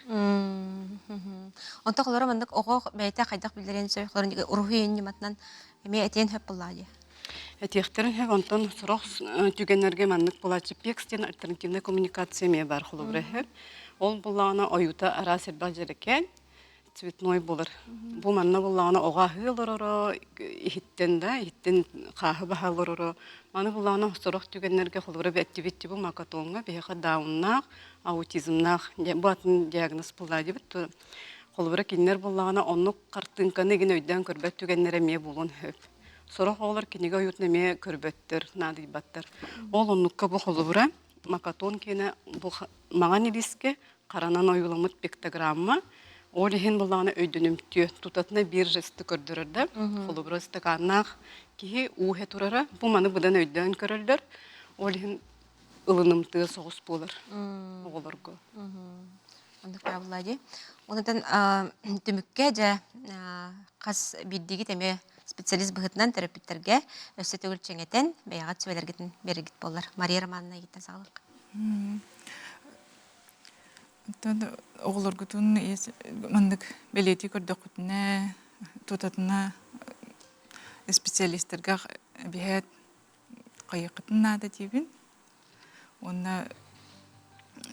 Онто холоро маннык оҕо бэйэтэ хайдах биллэриэн сөп холорун уруһуй ньыматынан эмиэ этиэн сөп буоллаҕа дии.
Этиэхтэрин сөп, онтон сорох түгэннэргэ маннык буолааччы ПЕКС диэн альтернативная коммуникация эмиэ баар холобура сөп. Ол буоллаҕына ойуута араас элбэх дьэрэкээн, цветной буолар. Бу манна буоллаҕына оҕо аһыы олороро, иһиттэн да, иһиттэн хааһы баһа олороро. Маны буоллаҕына сорох түгэннэргэ холобура эттибит бу макатоҥҥа биһиэхэ дауннаах, аутизмнаах бу атын диагноз буолла диэбит. Холобура кинилэр буоллаҕына оннук хартыыҥканы игин өйдөөн көрбөт түгэннэрэ эмиэ буолуон сөп. Сорох оҕолор кинигэ ойуутун эмиэ көрбөттөр, наадыйбаттар. Ол оннукка бу холобура макатон киэнэ бу маҥан илиискэ харанан ойууламмыт пиктограмма ол иһин буоллаҕына өйдөнүмтүө тутатына биир жесты көрдөрөр да холобура ыстакааннаах киһи ууһэ турара бу маны быдан өйдөөн көрөллөр ол иһин ылынымтыа соҕус буолар оҕолорго
Оннук баабылла дии. Онтон түмүккэ дьэ хас биирдиигит эмиэ специалист быһыытынан төрөппүттэргэ өссө төгүл чэҥэтэн бэйэҕит сүбэлэргитин биэрэргит буоллар. Мария Романовна эйигиттэн саҕалыахха.
Оттон оҕолоргутун маннык бэлиэтии көрдөххүтүнэ, тутатына специалистарга биһээт хайыаххытын наада диибин. Уонна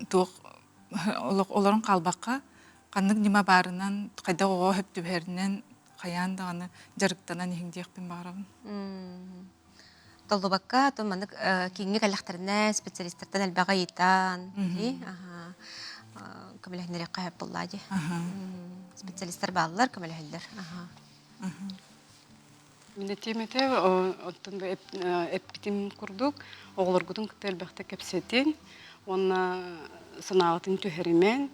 туох олорон хаалбакка, ханнык ньыма баарынан, хайдах оҕо сөп түбэһэринэн хайаан даҕаны дьарыктанан иһиҥ диэхпин баҕарабын.
Толлубакка, то маннык кииҥҥэ кэллэхтэринэ специалистартан элбэҕи ыйытан, көмөлөһүннэриэххэ сөп буоллаа дии. Специалистар бааллар, көмөлөһөллөр.
Мин этиэм этэ, оттон бу эппитим курдук, оҕолоргутун кытта элбэхтик кэпсэтиҥ уонна санааҕытын түһэримэҥ,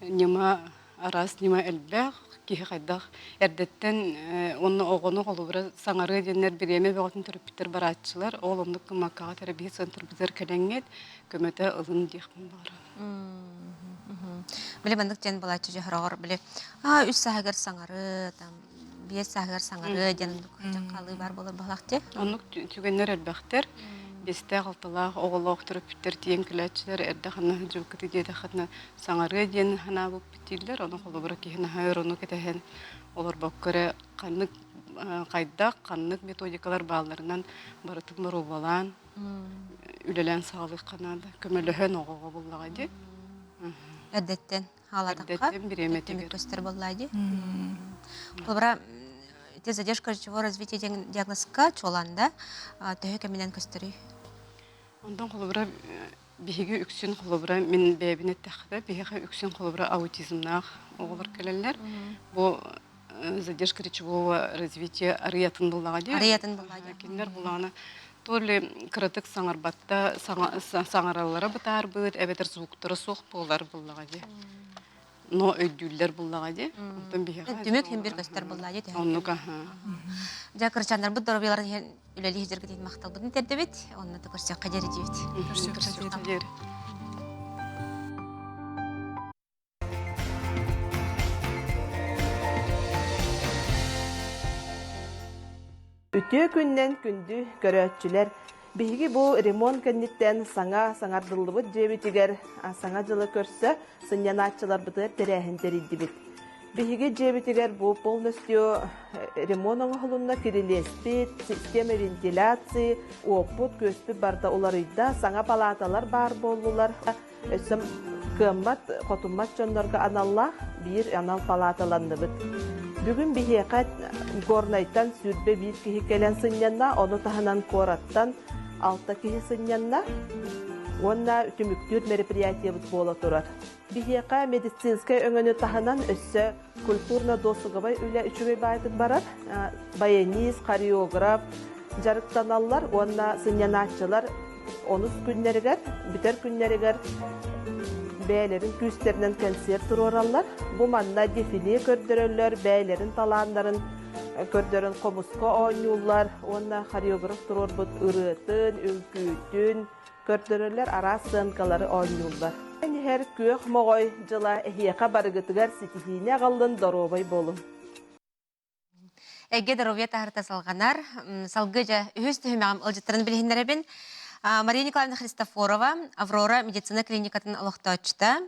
ньыма араас ньыма элбэх, киһи хайдах эрдэттэн уонна оҕону холобура саҥарыа диэннэр бириэмэ бөҕөтүн төрөппүттэр барааччылар, ол оннук гыммаккаҕа терапия центрбытыгар кэлэҥҥит көмөтө ылын диэхпин баҕарабын.
Били маннык диэн буолааччы дьоһороҕор били үс сааһыгар саҥарыы там биэс сааһыгар саҥарыы диэн оннук хаалыы баар буолар баһылаах дии.
Оннук түгэннэр элбэхтэр. Биэстээх алталаах оҕолоох төрөппүттэр тиийэн кэлээччилэр эрдэ ханна сылдьыбыккытый диэтэххитинэ саҥарыа диэн санаабыппыт дииллэр. Ону холобура киһи наһаа өр ону кэтэһэн олорбокко эрэ ханнык хайдах, ханнык методикалар баалларынан барытын боруобалаан үлэлээн саҕалыахха наада. Көмөлөһөн оҕоҕо буллаҕа дии.
Эрдэттэн хаалаатахха
Эрдэттэн бириэмэтигэр.
көстөр буоллаа дии. Холобура, ити задержка речевого развития диэн диагнозка чуолаан да төһө кэминэн көстөрүй?
Онтон холобура биһиги үксүн холобура мин бэйэбин эттэххэ биһиэхэ үксүн холобура аутизмнаах оҕолор кэлэллэр. Бу задержка речевого развития арыйатын буллаҕа дии.
Арыйатын буллаҕа дии.
Кинилэр буллаҕына то ли кыратык саҥарбатта саҥараллара бытаарбыт эбэтэр звуктара суох буолар буллаҕа дии. Но өйдүүллэр буллаҕа дии. Онтон биһиэхэ
Түмүк хин бир көстөр буллаа дии.
Оннук аха.
Дьэ кырчаннарбыт доруобуйаларын иһин үлэлии сылдьаргыт махталбытын тиэрдэбит. Онно да көрсүөххэ диэри диибит.
Көрсүөххэ диэри.
Үтүө күннэн күндү көрөөччүлэр! Биһиги бу ремонт кэнниттэн саҥа саҥардыллыбыт дьиэбитигэр Саҥа дьылы көрсө сынньанааччыларбытыгар тэрээһин тэрийдибит. Биһиги дьиэбитигэр бу полностью ремонт оҥоһулунна, кирилиэспит, система вентиляции, уоппут, күөспүт барыта уларыйда, саҥа палааталар баар буоллулар. Өссө кыаммат, хотуммат дьоннорго аналлаах биир анал палааталанныбыт. Бүгүн биһиэхэ Горнайтан 21 киһи кэлэн сынньанна, ону таһынан куораттан 6 киһи сынньанна уонна түмүктүүр мероприятиебыт буола турар. Биһиэхэ медицинскэй өҥөнү таһынан өссө культурно-досуговай үлэ үчүгэй баайдык барар. Баянист, хореограф дьарыктаналлар уонна сынньанааччылар онус күннэригэр, бүтэр күннэригэр бэйэлэрин күүстэринэн кэнсиэр туруораллар. Бу манна дефиле көрдөрөллөр, бэйэлэрин талааннарын көрдөрөн хомуска оонньууллар уонна хореограф туруорбут ырыатын, үҥкүүтүн көрдөрөллөр, араас сыанкалары оонньууллар. Иһэр күөх моҕой дьыла эһиэхэ барыгытыгар ситиһиини аҕаллын, доруобай буолуҥ!
Эйгэ доруобуйа таһарта салҕанар. Салгыы дьэ үһүс түһүмэҕим ылдьыттарын билиһиннэрэбин. Мария Николаевна Христофорова, Аврора медицина клиникатын олохтооччута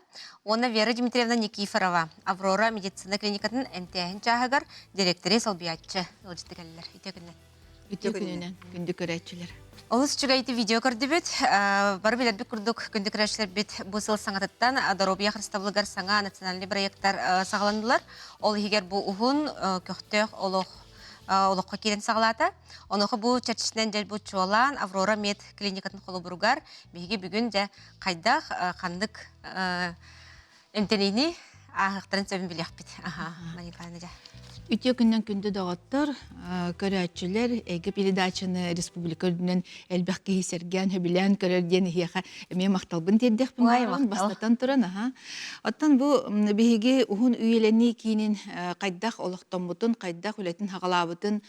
уонна Вера Дмитриевна Никифорова, Аврора медицина клиникатын эмтээһин чааһыгар дириэктэри солбуйааччы ыалдьытты кэллилэр. Үтүө күнүнэн.
Үтүө күнүнэн, күндү көрөөччүлэр.
Олус үчүгэй видео көрдүбүт. Бары билэрбит курдук күндү көрөөччүлэрбит бу сыл саҥатыттан доруобуйа харыстабылыгар саҥа национальный проекттар саҕаланнылар. Ол иһигэр бу уһун көхтөөх олох олоххо киирэн саҕалаата. Онуоха бу чэрчитинэн дьэ бу чуолаан Аврора мед клиникатын холобуругар биһиги бүгүн дьэ хайдах ханнык эмтэниини ааһыахтарын сөбүн билиэхпит. Аха, Мария дьэ.
Үтүө күннэн күндү доҕоттор, көрөөччүлэр, эйгэ передачаны республика үрдүнэн элбэх киһи сэргээн, сөбүлээн көрөр диэн иһиэхэ эмиэ махталбын тиэрдиэхпин баҕарабын бастатан туран аха. Оттон бу биһиги уһун үйэлэнии киинин хайдах олохтоммутун, хайдах үлэтин хаҕалаабытын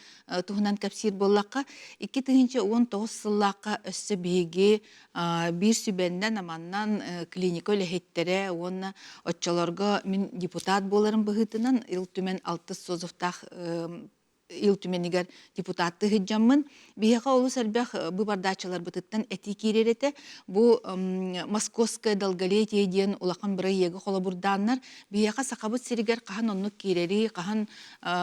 туһунан кэпсиир буоллахха, 2019 сыллаахха өссө биһиги биир сүбэннэн аманнан клиника үлэһиттэрэ уонна оччолорго мин депутат буоларым быһыытынан Ил Түмэн алтыс созывтаах Ил Түмэнигэр депутаттыы сылдьаммын биһиэхэ олус элбэх быыбардааччыларбытыттан этии киирэр этэ. Бу Московское долголетие диэн улахан бырайыагы холобурдааннар биһиэхэ Сахабыт сиригэр хаһан оннук киирэри, хаһан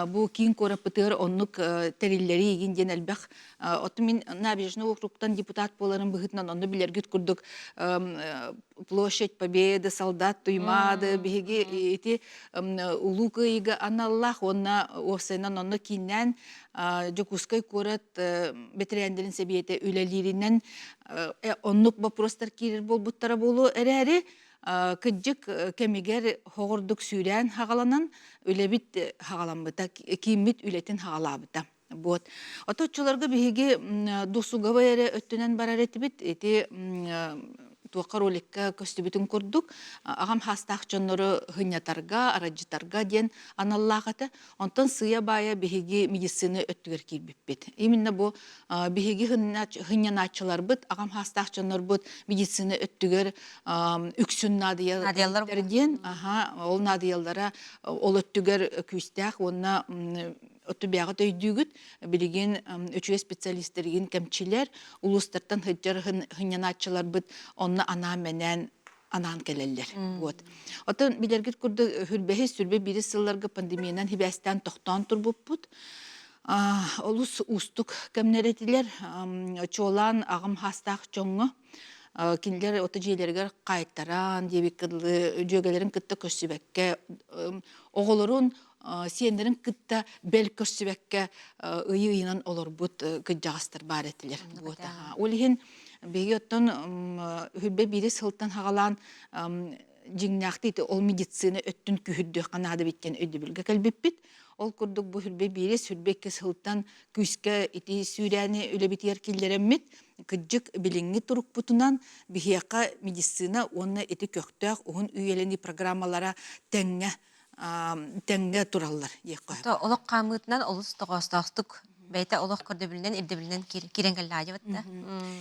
бу киин куораппытыгар оннук тэриллэри игин диэн элбэх Оттон мин Набережный округтан депутат буоларым быһыытынан онно билэргит курдук площадь Победы, солдат Туймаады биһиги ити Улуу Кыайыыга аналлаах уонна уопсайынан онно кииннээн Дьокуускай куорат бэтэрээннэрин сэбиэтэ үлэлииринэн оннук боппуруостар киирэр буолбуттара буолуо эрээри кырдьык кэмигэр хоҕурдук сүүрээн хаҕаланан үлэбит хаҕаламмыта кииммит үлэтин хаҕалаабыта. Вот. Оточчуларга биһиги досуговай эрэ өттүнэн барар этибит. Ити туохха роликка көстүбүтүн курдук аҕам хаастаах дьоннору хынньатарга, арадьытарга диэн аналлаах этэ. Онтон сыыйа-баайа биһиги медицина өттүгэр киирбиппит. Именно бу биһиги хынньанааччыларбыт, аҕам хаастаах дьоннорбут медицина өттүгэр үксүн наадыйаллар диэн, аха, ол наадыйаллара ол өттүгэр күүстээх уонна Оттубэҕит өйдүүгүт, билигин үчүгэй специалистэригин кэмчилэр, улуустартан сылдьар хынньанааччыларбыт онно анаан-мэнээн анаан кэлэллэр. Вот. Оттон билэргит курдук хүрбэһис, сүрбэ биирис сылларга пандемиянан хибээстээн тохтоон турбуппут. Олус уустук кэмнэр этилэр. Чуолаан аҕам хаастаах дьоҥҥо кинилэр ото дьиэлэригэр хаайтаран диэбиккэ дылы дьүөгэлэрин кытта көрсүбэккэ оҕолорун сиэннэрин кытта бэл көрсүбэккэ ыйы-ыйынан олорбут кырдьаҕастар баар этилэр. Ол иһин биһиги оттон үһүрбэ биири сылтан хаҕалаан дьиҥнээхтии ол медицина өттүн күһүрдүөххэ наада эбит диэн өйдөбүлгэ кэлбиппит. Ол курдук бу сүрбэ биирис, сүрбэ икки сылтан күүскэ ити сүүрээни үлэбитигэр киллэрэммит, кырдьык билиҥҥи турукпутунан биһиэхэ медицина уонна ити көхтөөх уһун үйэлэнии программалара тэҥҥэ тэҥҥэ тураллар диэххэ сөп.
Олох хаамыытынан олус тоҕоостоохтук бэйэтэ олох көрдөбүлүнэн ирдэбилинэн киирэн кэллээдьибит да.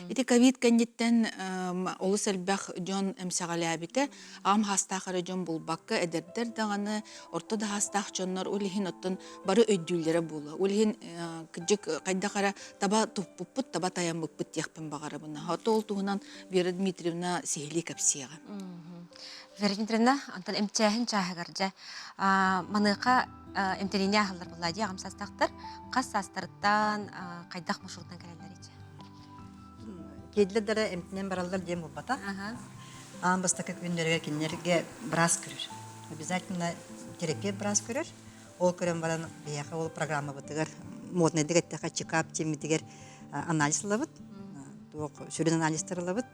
Ити ковид кэнниттэн олус элбэх дьон эмсэҕэлээбитэ. Аҕам хаастаах эрэ дьон булбакка, эдэрдэр даҕаны, орто да хаастаах дьоннор ол иһин оттон бары өйдүүллэрэ буолуо. Ол иһин кырдьык хайдах эрэ таба туппуппут, таба тайаммыппыт диэхпин баҕарабын. Ото ол туһунан Вера Дмитриевна сиһилии кэпсиэҕэ.
Вера Дмитриевна, онтон эмчээһин чааһыгар дьэ маныаха эмтэниини аһаллар буолла дии аҕам саастаахтар хас саастарыттан хайдах маршрутунан кэлэллэр ичэ?
Киэдлэр да эмтэнэн бараллар диэн буолбатах. Аан бастакы күннэригэр кинилэргэ быраас көрөр. Обязательно терапевт быраас көрөр. Ол көрөн баран биһиэхэ ол программабытыгар моднайдык эттэххэ чекап тиэммитигэр анализ ылабыт. Туох сүрүн анализтар ылабыт.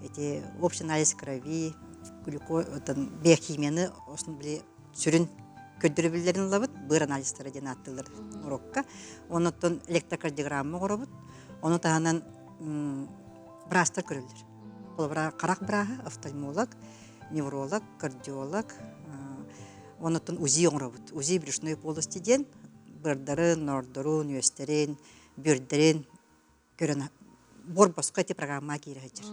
Эти общий анализ крови, глюко, биохимияны били сүрүн көрдөрөбүллэрин ылабыт, быар анализтара диэн ааттыыллар урокка. Оннуттан электрокардиограмма оҥоробут. Ону таһынан быраастар көрөллөр. Холобура, харах бырааһа, офтальмолог, невролог, кардиолог, оннуттан УЗИ оҥоробут. УЗИ брюшной полости диэн быардарын, нордорун, үөстэрин, бүөрдэрин көрөн буор босхо ити программаҕа киирэ сылдьар.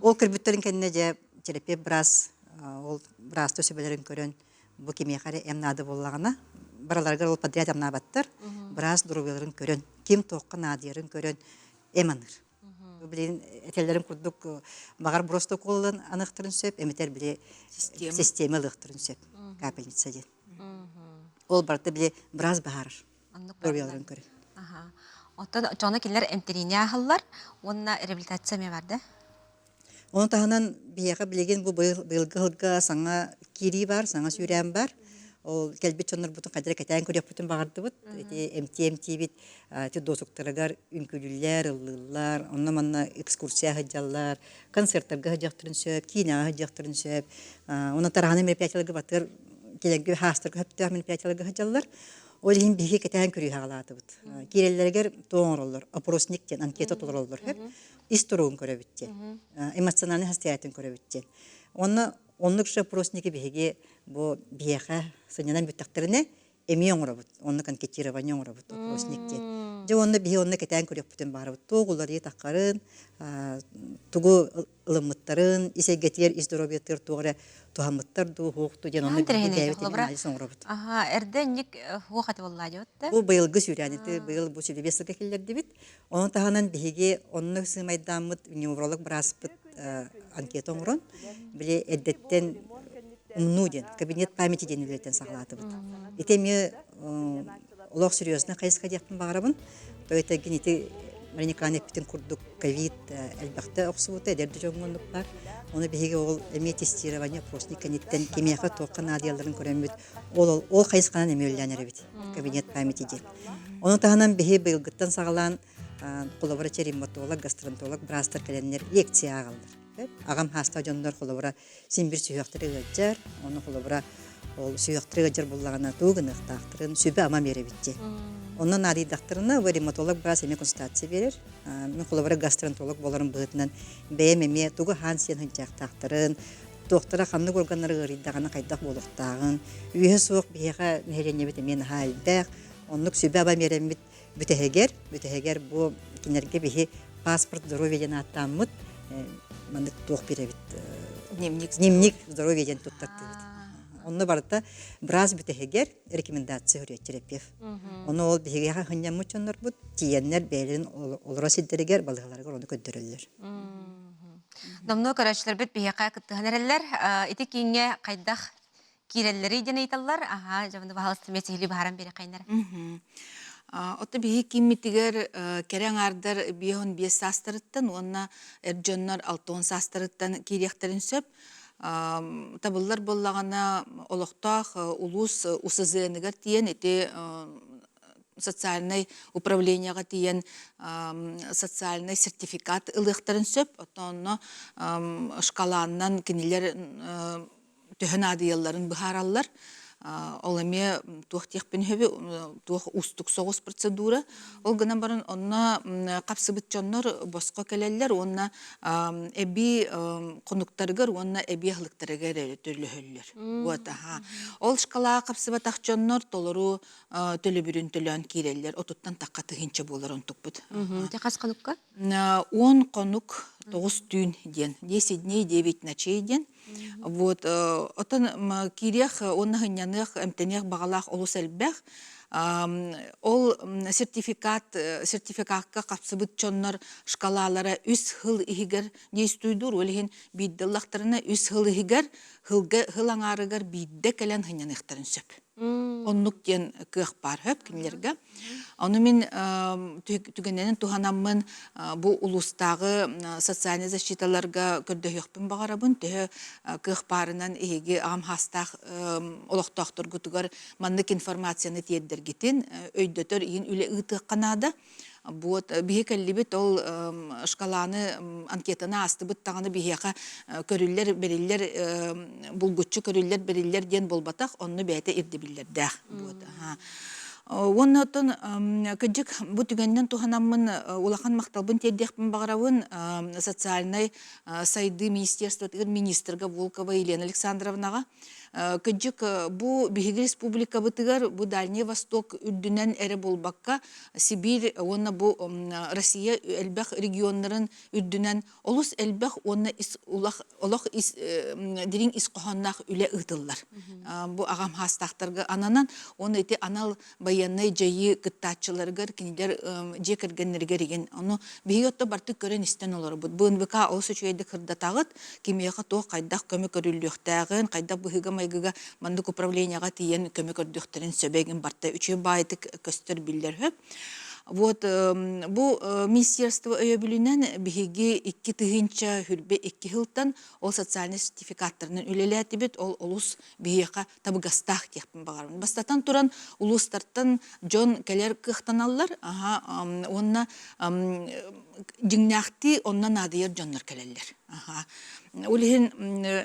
Ол көрбүттэрин кэннэ дьэ терапевт быраас ол быраастар сүбэлэрин көрөн бу кимиэхэ эрэ эм наада буоллаҕына барыларыгар ол подряд эмнаабаттар быраас доруобуйаларын көрөн ким туохха наадыйарын көрөн эм аныыр. Билигин этэллэрин курдук баҕар бростоуколунан аныахтарын сөп эмэтэр били система ылыахтарын сөп капельница диэн. Ол барыта били быраас баһаарар. Доруобуйаларын көрөн.
Оттон дьоно кинилэр эмтэниини ааһаллар уонна реабилитация эмиэ бар да?
Ону таһынан биһиэхэ билигин бу быйылгы сылга саҥа киирии бар, саҥа сүүрээн бар. Ол кэлбит дьоннорбутун хайдах кэтээн көрүөхпүтүн баҕардыбыт. Ити эмтии эмтиибит ити досуктарыгар үҥкүүлүүллэр, ыллыыллар, онно-манна экскурсия сылдьаллар, концертарга сылдьыахтарын сөп, киинэҕэ сылдьыахтарын сөп. Онон тараһаны мероприятиеларга батыар кэлэргэ хаастарга сөптөөх мероприятиеларга сылдьаллар. Ол иһин биһиги кэтээн көрүү саҕалаатыбыт. Киирэллэригэр туох оҥороллор? Опросник диэн анкета толороллор сөп. Ис туругун көрөбүт диэн. Эмоциональный состояниетын көрөбүт диэн. Онно оннук же опросники биһиги бу биһиэхэ сынньанан бүттэхтэринэ эмиэ оҥоробут. Оннук анкетирование оҥоробут опросник диэн. Дьэ онно биһи онно кэтээн көрүөхпүтүн баҕарабыт. Туох уларыйыы таххарын, тугу ылыммыттарын, ис эйгэтигэр, ис доруобуйатыгар туох эрэ туһаммыттар дуу, суох дуу диэн онно биһиги бэйэбит анализ оҥоробут.
Аха, эрдэ инник хуох этэ буоллаа дьэ
Бу быйылгы сүүрээнити быйыл бу сүбэбиэс сылга киллэрдибит. Ону таһынан биһиги онно сыымайдааммыт невролог бырааспыт анкета оҥорон, били эрдэттэн умнуу диэн, кабинет памяти диэн үлэтин саҕалаатыбыт. Ити эмиэ олох серьезный хайысха диэхпин баҕарабын. То этэргин ити Мария Николаевна эппитин курдук ковид элбэхтэ охсубута, эдэр да дьоҥҥо оннук баар. Ону биһиги ол эмиэ тестирование опросник кэнниттэн кимиэхэ туохха наадыйалларын көрөммүт, ол ол хайысханан эмиэ үлэлээн эрэбит. Кабинет памяти диэн. Ону таһынан биһи быйылгыттан саҕалаан холобура ревматолог, гастроэнтеролог быраастар кэлэннэр лекция ааҕаллар. Аҕам хаастаах дьоннор холобура син биир сүһүөхтэрэ ыалдьар, ону холобура ол сүһүөхтэрэ ыалдьар буоллаҕына тугу гыныахтаахтарын сүбэ-ама биэрэбит диэн. Онно наадыйдахтарына бу ревматолог быраас эмиэ консультация биэрэр. Мин холобура гастроэнтеролог буоларым быһыытынан бэйэм эмиэ тугу аһаан-сиэн сылдьыахтаахтарын, туохтара ханнык органнара ыарыйдаҕына хайдах буолуохтааҕын, үөһэ суох биһиэхэ нэһилиэнньэбит эмиэ наһаа элбэх. Оннук сүбэ-ама биэрэммит Бүтэһигэр, бүтэһигэр бу кинилэргэ биһи паспорт здоровья диэн ааттааммыт маннык туох биэрэбит
дневник
дневник здоровья диэн туттартыыбыт. Онно барыта быраас бүтэһигэр рекомендация көрүө терапевт. Ону ол биһигэҕэ сынньаммыт дьоннорбут тиийэннэр бэйэлэрин олоро сирдэригэр балыыһаларыгар ону көрдөрөллөр.
Номнуо көрөөччүлэрбит биһиэхэ кыттыһан эрэллэр. Ити кииҥҥэ хайдах киирэллэрий диэн ыйыталлар. Аһаа, дьэ, баһаалыста эмиэ сиһилии быһааран биэриэххэйиннэр.
Оттон биһиги кииммитигэр кэрэ аҥаардар 55 саастарыттан уонна эр дьоннор 60 саастарыттан киириэхтэрин сөп. Табыллар буоллаҕына, олохтоох улуус УСЗНыгар тиийэн ити социальнай управлениеҕа тиийэн социальнай сертификат ылыахтарын сөп. Оттон онно шкалааннан кинилэр төһө наадыйалларын быһаараллар. Ол эмиэ туох диэхпин сөбүй, туох уустук соҕус процедура. Ол гынан баран онно хапсыбыт дьоннор босхо кэлэллэр уонна эбии хонуктарыгар уонна эбии аһылыктарыгар эрэ төлөһөллөр. Вот, аха. Ол шкалаҕа хапсыбатах дьоннор толору төлөбүрүн төлөөн киирэллэр. Отуттан тахха тыһыынча буолар онтукпут.
Ити хас хонукка?
10 хонук 9 түүн диэн. 10 дней 9 ночей диэн. Вот, оттон киириэх уонна сынньаныах, эмтэниэх баҕалаах олус элбэх. Ол сертификат сертификакка хапсыбыт дьоннор шкалалара үс сыл иһигэр действуйдуур, ол иһин биирдэ ыллахтарына үс сыл иһигэр сылга сыл аҥаарыгар биирдэ кэлэн сынньаныахтарын сөп. Оннук диэн кыах баар хөп кинилэргэ. Ону мин түгэнинэн туһанаммын бу улуустааҕы социальнай защиталарга көрдөһүөхпүн баҕарабын. Төһө кыах баарынан эһиги аҕам хаастаах олохтоохторгутугар маннык информацияны тиэрдэргитин өйдөтөр иһин үлэ ыытыахха наада. Вот биһи кэллибит ол шкаланы анкетаны аастыбыт даҕаны биһиэхэ көрүллэр бэриллэр булгуччу көрүллэр бэриллэр диэн буолбатах онно бэйэтэ ирдэбиллэрдээх вот уонна оттон кырдьык бу түгэнинэн туһанаммын улахан махталбын тиэрдиэхпин баҕарабын социальнай сайдыы министерствотыгар министрга Волкова Елена Александровнаҕа Кырдьык, бу биһиги республикабытыгар бу Дальний Восток үрдүнэн эрэ буолбакка, Сибиир уонна бу Россия элбэх регионнарын үрдүнэн олус элбэх уонна ис улах олох ис дириҥ ис хоһоонноох үлэ ыытыллар. Бу аҕам хаастаахтарга ананан уонна ити анал байыаннай дьайыы кыттааччыларыгар кинилэр дьиэ кэргэннэригэр игин ону биһиги отто бартык көрөн-истэн олоробут. Бу НВК олус үчүгэйдик сырдатаҕыт, кимиэхэ туох хайдах көмө көрүллүөхтээҕин, хайдах быһыыга-майгыга маннык управлениеҕа тиийэн көмө көрдүөхтэрин сөбө игин барта үчүгэй баайытык көстөр биллэр үһү. Вот бу министерство өйөбүлүнэн биһиги 2022 сылтан ол социальнай сертификаттарынан үлэлээтибит. Ол олус биһиэхэ табыгастаах диэхпин баҕарабын. Бастатан туран, улуустартан дьон кэлэр кыахтаналлар, аха, уонна дьиҥнээхтии онно наадыйар дьоннор кэлэллэр. Аха. Ол иһин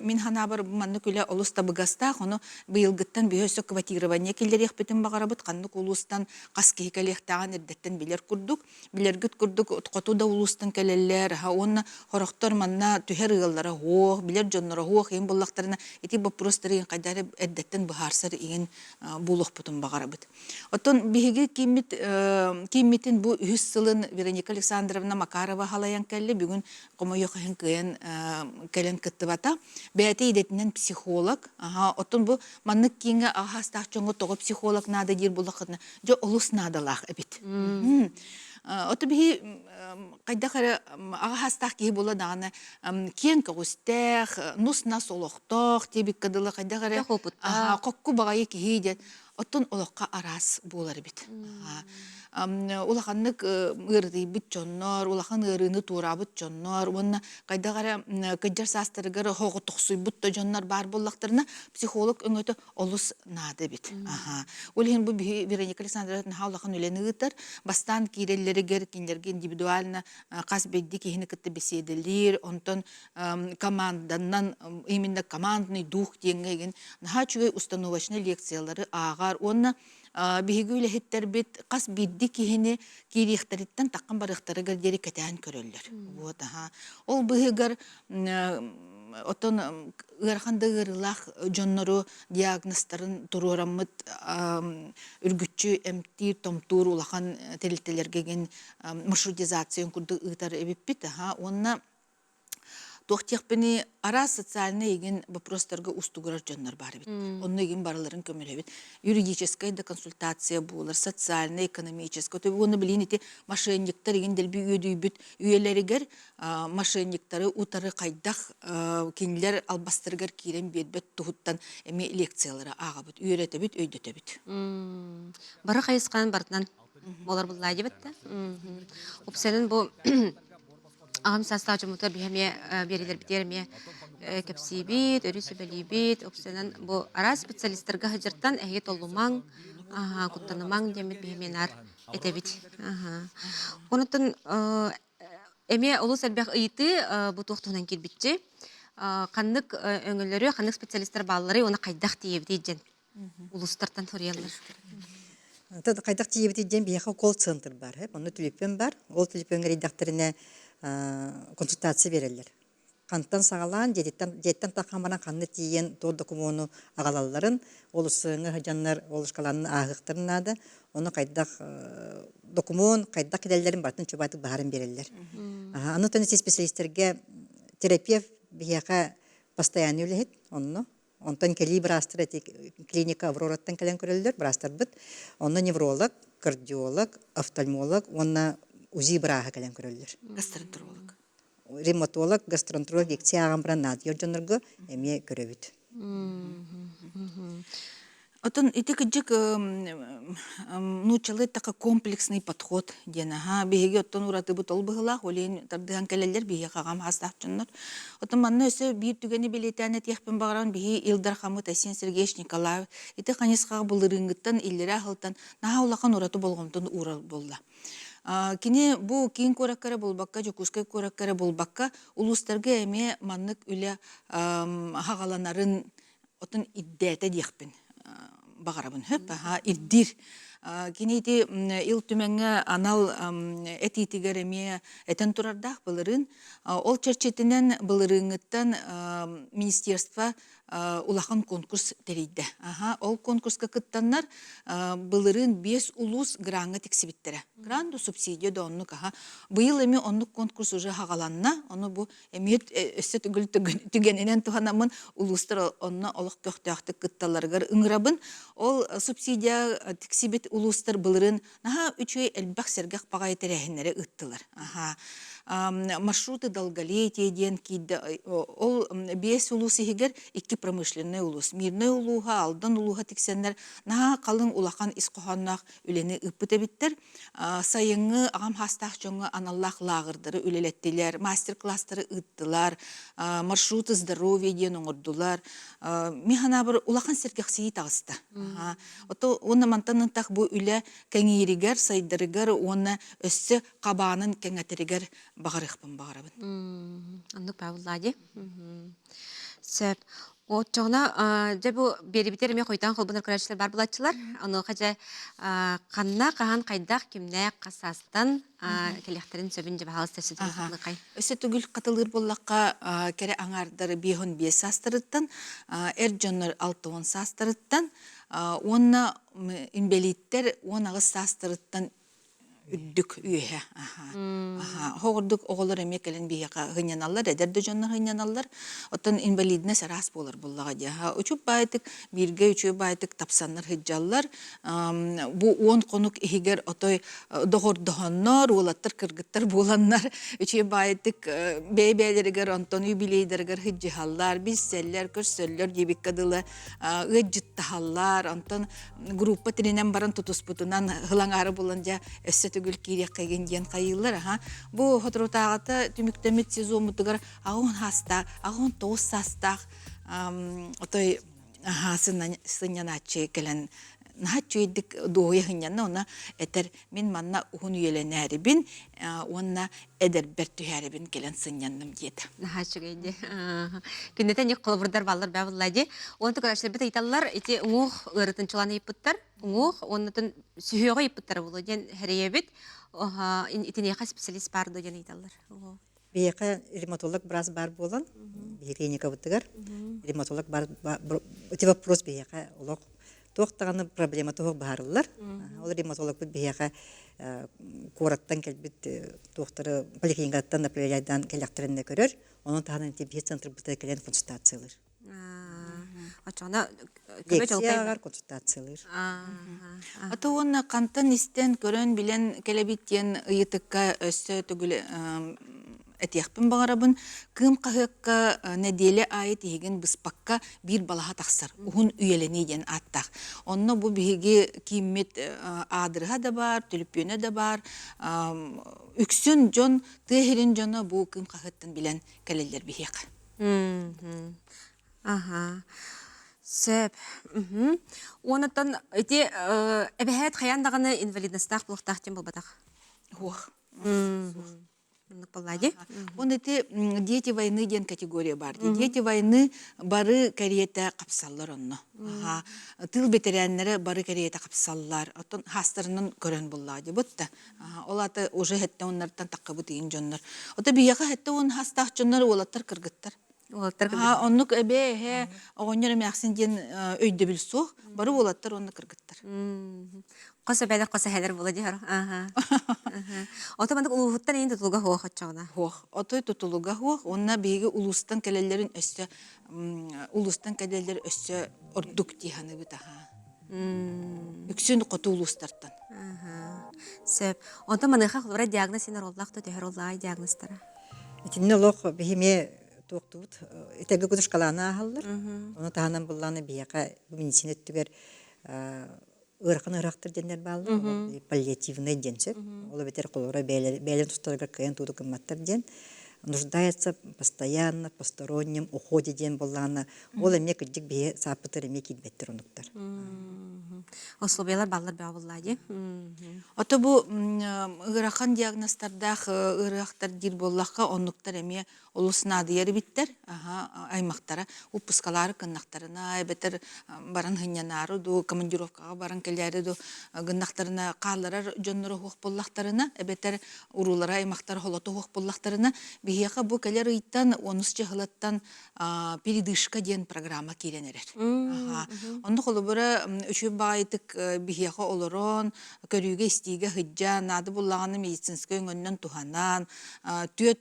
мин санаабар маннык үлэ олус табыгастаах, ону быйылгыттан биһи өссө квотирование киллэриэхпитин баҕарабыт, ханнык улуустан хас киһи кэлиэхтээҕин эрдэттэн билэр курдук. Билэргит курдук, хоту да улуустан кэлэллэр, уонна хорохтор манна түһэр ыаллара суох, билэр дьонноро суох иһин буллахтарына ити боппуруостары иһин хайдах эрэ эрдэттэн быһаарсар иһин буолуохпутун баҕарабыт. Оттон биһиги кииммит кииммитин бу үһүс сылын Вероника Александровна Макарова халайан кэллэ. Бүгүн хомойуох иһин кыайан кэлэн кыттыбата. Бэйэтэ идэтинэн психолог. Аха, оттон бу маннык кииҥҥэ аҕа дьоҥҥо тоҕо психолог наада диир буоллаххытына, дьэ олус наадалаах эбит. Ото биһи хайдах эрэ аҕа саастаах киһи буола даҕаны киэҥ көҕүстээх, нус-нас олохтоох диэбиккэ дылы хайдах эрэ хокку баҕайы киһи диэн оттон олоххо араас буолар эбит. Улаханнык ыарытыйбыт дьоннор, улахан ыарыыны туораабыт дьоннор уонна хайдах эрэ кырдьар саастарыгар оһоҕотохсуйбут да дьоннор баар буоллахтарына психолог өҥөтө олус наада эбит. Аха. Ол иһин бу биһи Вероника Александровна наһаа улахан үлэни ыытар. Бастаан киирэллэригэр кинилэргэ индивидуально хас биирдии киһини кытта беседэлиир, онтон команданан именно командный дух диэҥҥэ игин наһаа үчүгэй установочнай лекциялары ааҕар уонна биһиги үлэһиттэрбит хас биирдии киһини киириэхтэриттэн таххан барыахтарыгар диэри кэтээн көрөллөр. Вот, аха. Ол быһыгар оттон ыарахан да ыарыылаах дьоннору диагнозтарын туруораммыт үргүччү эмтиир, томтуур улахан тэрилтэлэргэ гин маршрутизация курдук ыытар эбиппит. Аха. Уонна туох диэхпиний, араас социальнай игин вопростарга устугурар дьоннор баар эбит. Онно игин барыларын көмөлөбүт. Юридическай да консультация буолар, социальнай, экономическай. Уонна билин ити мошенниктар игин дэлби үөдүйбүт үйэлэригэр мошенниктары утары хайдах кинилэр албастарыгар киирэн биэрбэт туһуттан эмиэ лекциялары ааҕабыт, үөрэтэбит, өйдөтөбүт.
Бары хайысханан барытынан буолар буллаа дебит да. Упсанын бу аҕам саастаах дьоммутугар биһи эмиэ биэриилэрбитигэр эмиэ кэпсиибит, өрүү сүбэлиибит. Упсанан бу араас специалистарга сылдьартан эһиги толлумаҥ, куттанымаҥ диэммит биһи эмиэ наар этэбит. Онуттан Эмиэ олус элбэх ыйытыы бу туох туһунан киирбитчи. Ханнык өҥөлөрү, ханнык специалистар баалларый уонна хайдах тиийэбитий диэн. Улуустартан суруйаллар.
Хайдах тиийэбитий диэн биһиэхэ колл-центр баар. Онно түлүпүөн бар. Ол түлүпүөҥҥэ эрийдэхтэринэ консультация биэрэллэр. Хантан саҕалаан, дьиэтиттэн, дьиэттэн таххан баран ханна тиийэн туох докумуону аҕалалларын, ол ссыҥҥа сылдьаннар ол шкаланы ааһыахтарын наада. Ону хайдах докумуон хайдах кэлэллэрин барытын чубаатык баһарын биэрэллэр. Аны специалистэргэ терапевт биһиэхэ постоянный үлэһит онно. Онтон кэлии быраастар эти клиника Аврораттан кэлэн көрөллөр быраастарбыт. Онно невролог, кардиолог, офтальмолог уонна УЗИ бырааһа кэлэн көрөллөр.
Гастроэнтеролог.
Ревматолог, гастроэнтеролог лекция ааҕан баран наадыйар дьоннорго эмиэ көрөбүт.
Отон ити кыдьык нууччалыы эттэххэ комплексный подход диэн аһаа биһиги оттон уратыбыт ол быһыылаах ол иһин тардыһан кэлэллэр биһиэхэ аҕам аастаах дьоннор. Оттон манна өссө биир түгэни бэлиэтээн этиэхпин баҕарабын биһи Ил Дархаммыт Айсен Сергеевич Николаев ити хайысхаҕа былырыыҥҥыттан иллэрээ сылтан наһаа улахан ураты болҕомтону уурар буолла. Кини бу киин куоракка эрэ буолбакка, Дьокуускай куоракка эрэ буолбакка, улуустарга эмиэ маннык үлэ хаҕаланарын отун ирдээтэ диэхпин баҕарабын хөп ирдиир кини ити Ил Түмэҥҥэ анал этиитигэр эмиэ этэн турардаах былырыын ол чэрчитинэн былырыыҥҥыттан министерство улахан конкурс тэрийдэ. Аха, ол конкурска кыттаннар былырыын биэс улуус граҥҥа тиксибиттэрэ. Гран да субсидия да оннук аха. Быйыл эмиэ оннук конкурс уже хаҕаланна. Ону бу эмиэ өссө төгүл түгэнинэн туһанаммын улуустар онно олох көхтөөхтүк кытталларыгар ыҥырабын. Ол субсидия тиксибит улуустар былырыын наһаа үчүгэй элбэх сэргэх баҕайы тэрээһиннэри ыыттылар. Аха. Маршруты долголетия диэн киирдэ. Ол биэс улуус иһигэр икки промышленнай улуус. Мирнэй улууһа, Алдан улууһа тиксэннэр наһаа халыҥ улахан ис хоһоонноох үлэни ыыппыт эбиттэр. Сайыҥҥы аҕам хаастаах дьоҥҥо аналлаах лааҕырдары үлэлэттилэр, мастер-класстары ыыттылар, маршруты здоровья диэн оҥордулар. Мин санаабар улахан сэргэхсийии таҕыста. Ото уонна мантан ынтах бу үлэ кэҥииригэр, сайдарыгар уонна өссө хабаанын кэҥэтэригэр баҕарыахпын баҕарабын.
Оннук Павел дии. Сөп. Оччоҕуна дьэ бу биэрибитэр эмиэ хойутаан холбонор көрөөччүлэр бар булааччылар. Онуоха дьэ ханна, хаһан, хайдах, кимнээх, хас саастан кэлиэхтэрин сөбүн дьэ баһаалыста өссө төгүл
Өссө төгүл хатылыыр буоллахха кэрэ аҥаардары 55 саастарыттан, эр дьоннор 60 саастарыттан уонна инбэлииттэр 18 саастарыттан үрдүк үөһэ. Хоҕурдук оҕолор эмиэ кэлэн биһиэхэ сынньаналлар, эдэр да дьоннор сынньаналлар. Оттон инвалидность араас буолар буоллаҕа дии. Учуп баайтык бииргэ үчүгэй баайтык тапсаннар сылдьаллар. Бу уон хонук иһигэр отой доҕордоһоннор, уолаттар, кыргыттар буоланнар үчүгэй баайтык бэйэ-бэйэлэригэр онтон юбилейдарыгар сылдьыһаллар, билсэллэр, көрсөллөр диэбиккэ дылы ыалдьыттаһаллар. Онтон группа тилинэн баран тутуспутунан ылаҥаары булан дьэ өссө төгүл киириэххэгин диэн хайыыллар аха бу соторутааҕыта түмүктэммит сезоммутугар аҕын саастаах аҕын тоҕус саастаах отой аха сынньанааччы кэлэн наһаа үчүгэйдик дуоһуйа сынньанна уонна этэр мин манна уһун үйэлэнээрибин уонна эдэрбэр түһээрибин кэлэн сынньанным диэтэ.
Наһаа үчүгэй дии. Күннэтэ ник холобурдар баллар баа булла дии. Уонна көрөөччүлэрбит ыйыталлар ити уҥуох ыарытын чулаан ыйыппыттар. Уҥуох уоннатын сүһүөҕү ыйыппыттара буолуо диэн хэрэйэбит. Итиниэхэ специалист баар дуо диэн ыйыталлар.
Биһиэхэ ревматолог быраас баар буолан, биһи клиникабытыгар ревматолог бар ити вопрос биһиэхэ олох туох даҕаны проблема туох быһаарыллар. Ол ревматологпыт биһиэхэ куораттан кэлбит туохтары поликлиникаттан направляйдаан кэллэхтэринэ көрөр. Онон таһынан ити биһи центрбытыгар кэлэн консультациялыыр.
Оччоҕуна
Лекцияҕар консультациялыыр.
Ата уонна хантан истэн, көрөн, билэн кэлэбит диэн ыйытыкка өссө төгүл этиэхпин баҕарабын. Кыым хаһыакка нэдиэлэ аайы тиһигин быспакка биир балаһа тахсар. Уһун үйэлэнии диэн ааттаах. Онно бу биһиги кииммит аадырыһа да баар, түлүпүөнэ да баар. Үксүн дьон, тыа сирин дьоно бу Кыым хаһыаттан билэн кэлэллэр биһиэхэ.
Аха. Сөп. Уонуттан ити эбэһээт хайаан даҕаны инвалидностаах буолуохтаах диэн буолбатах.
Суох.
Оннук буолла дии.
Он ити дети войны диэн категория бар дии. Дети войны бары кэриэтэ хапсаллар онно. Аха. Тыыл бэтэрээннэрэ бары кэриэтэ хапсаллар. Оттон хаастарынан көрөн буллаа дии бутта. Ол аты уже хэттэ оннартан таққыбыт иин дьоннор. Ото биһиэхэ хэттэ он хастаах дьоннор уолаттар кыргыттар.
Уолаттар
Аа, оннук эбээ эһээ оҕонньор эмээхсин диэн өйдөбүл суох. Бары уолаттар уонна кыргыттар.
Хос эбээлэр хос эһээлэр буола дии Аха. Ото маннык улууһуттан иин тутулуга суох оччоҕуна.
Суох. Отой тутулуга суох. Уонна биһиги улуустан кэлэллэрин өссө улуустан кэлэллэр өссө ордук дии саныыбыт аха. Үксүн хоту улуустартан.
Сөп. Онтон маныаха холобура диагноз син оруоллаах да төһөр оллаай диагнозтара?
Итиннэ олох биһиме туохтубут итэргэ кудушкалааны ааһаллар. Ону таһынан буллааны биһиэхэ бу медицина өттүгэр ыарахан ыарахтар диэннэр бааллар. Паллиативный диэн сөп. Ол эбэтэр холобура бэйэлэрин тустарыгар кыайан тууту гымматтар диэн. Нуждается постоянно постороннем уходе диэн буоллаҕына ол эмиэ кырдьык биһи сааппытар эмиэ киирбэттэр онуктар.
Условиялар баллар бөҕө буллаа дии.
Ото бу ыарахан диагнозтардаах ыарыһахтар диир буоллахха оннуктар эмиэ олус наадыйар эбиттэр. Аха, аймахтара уппускалаары гыннахтарына эбэтэр баран сынньанаары дуу, командировкаҕа баран кэлээри дуу гыннахтарына хаалларар дьонноро суох буоллахтарына эбэтэр уруулара аймахтара холото суох буоллахтарына биһиэхэ бу кэлэр ыйтан онус чыһылаттан передышка диэн программа киирэн эрэр. Онно холобура үчүгэй баҕайытык биһиэхэ олорон, көрүүгэ-истиигэ сылдьан, наада буллаҕына медицинскэй өҥөннөн туһанан, түөт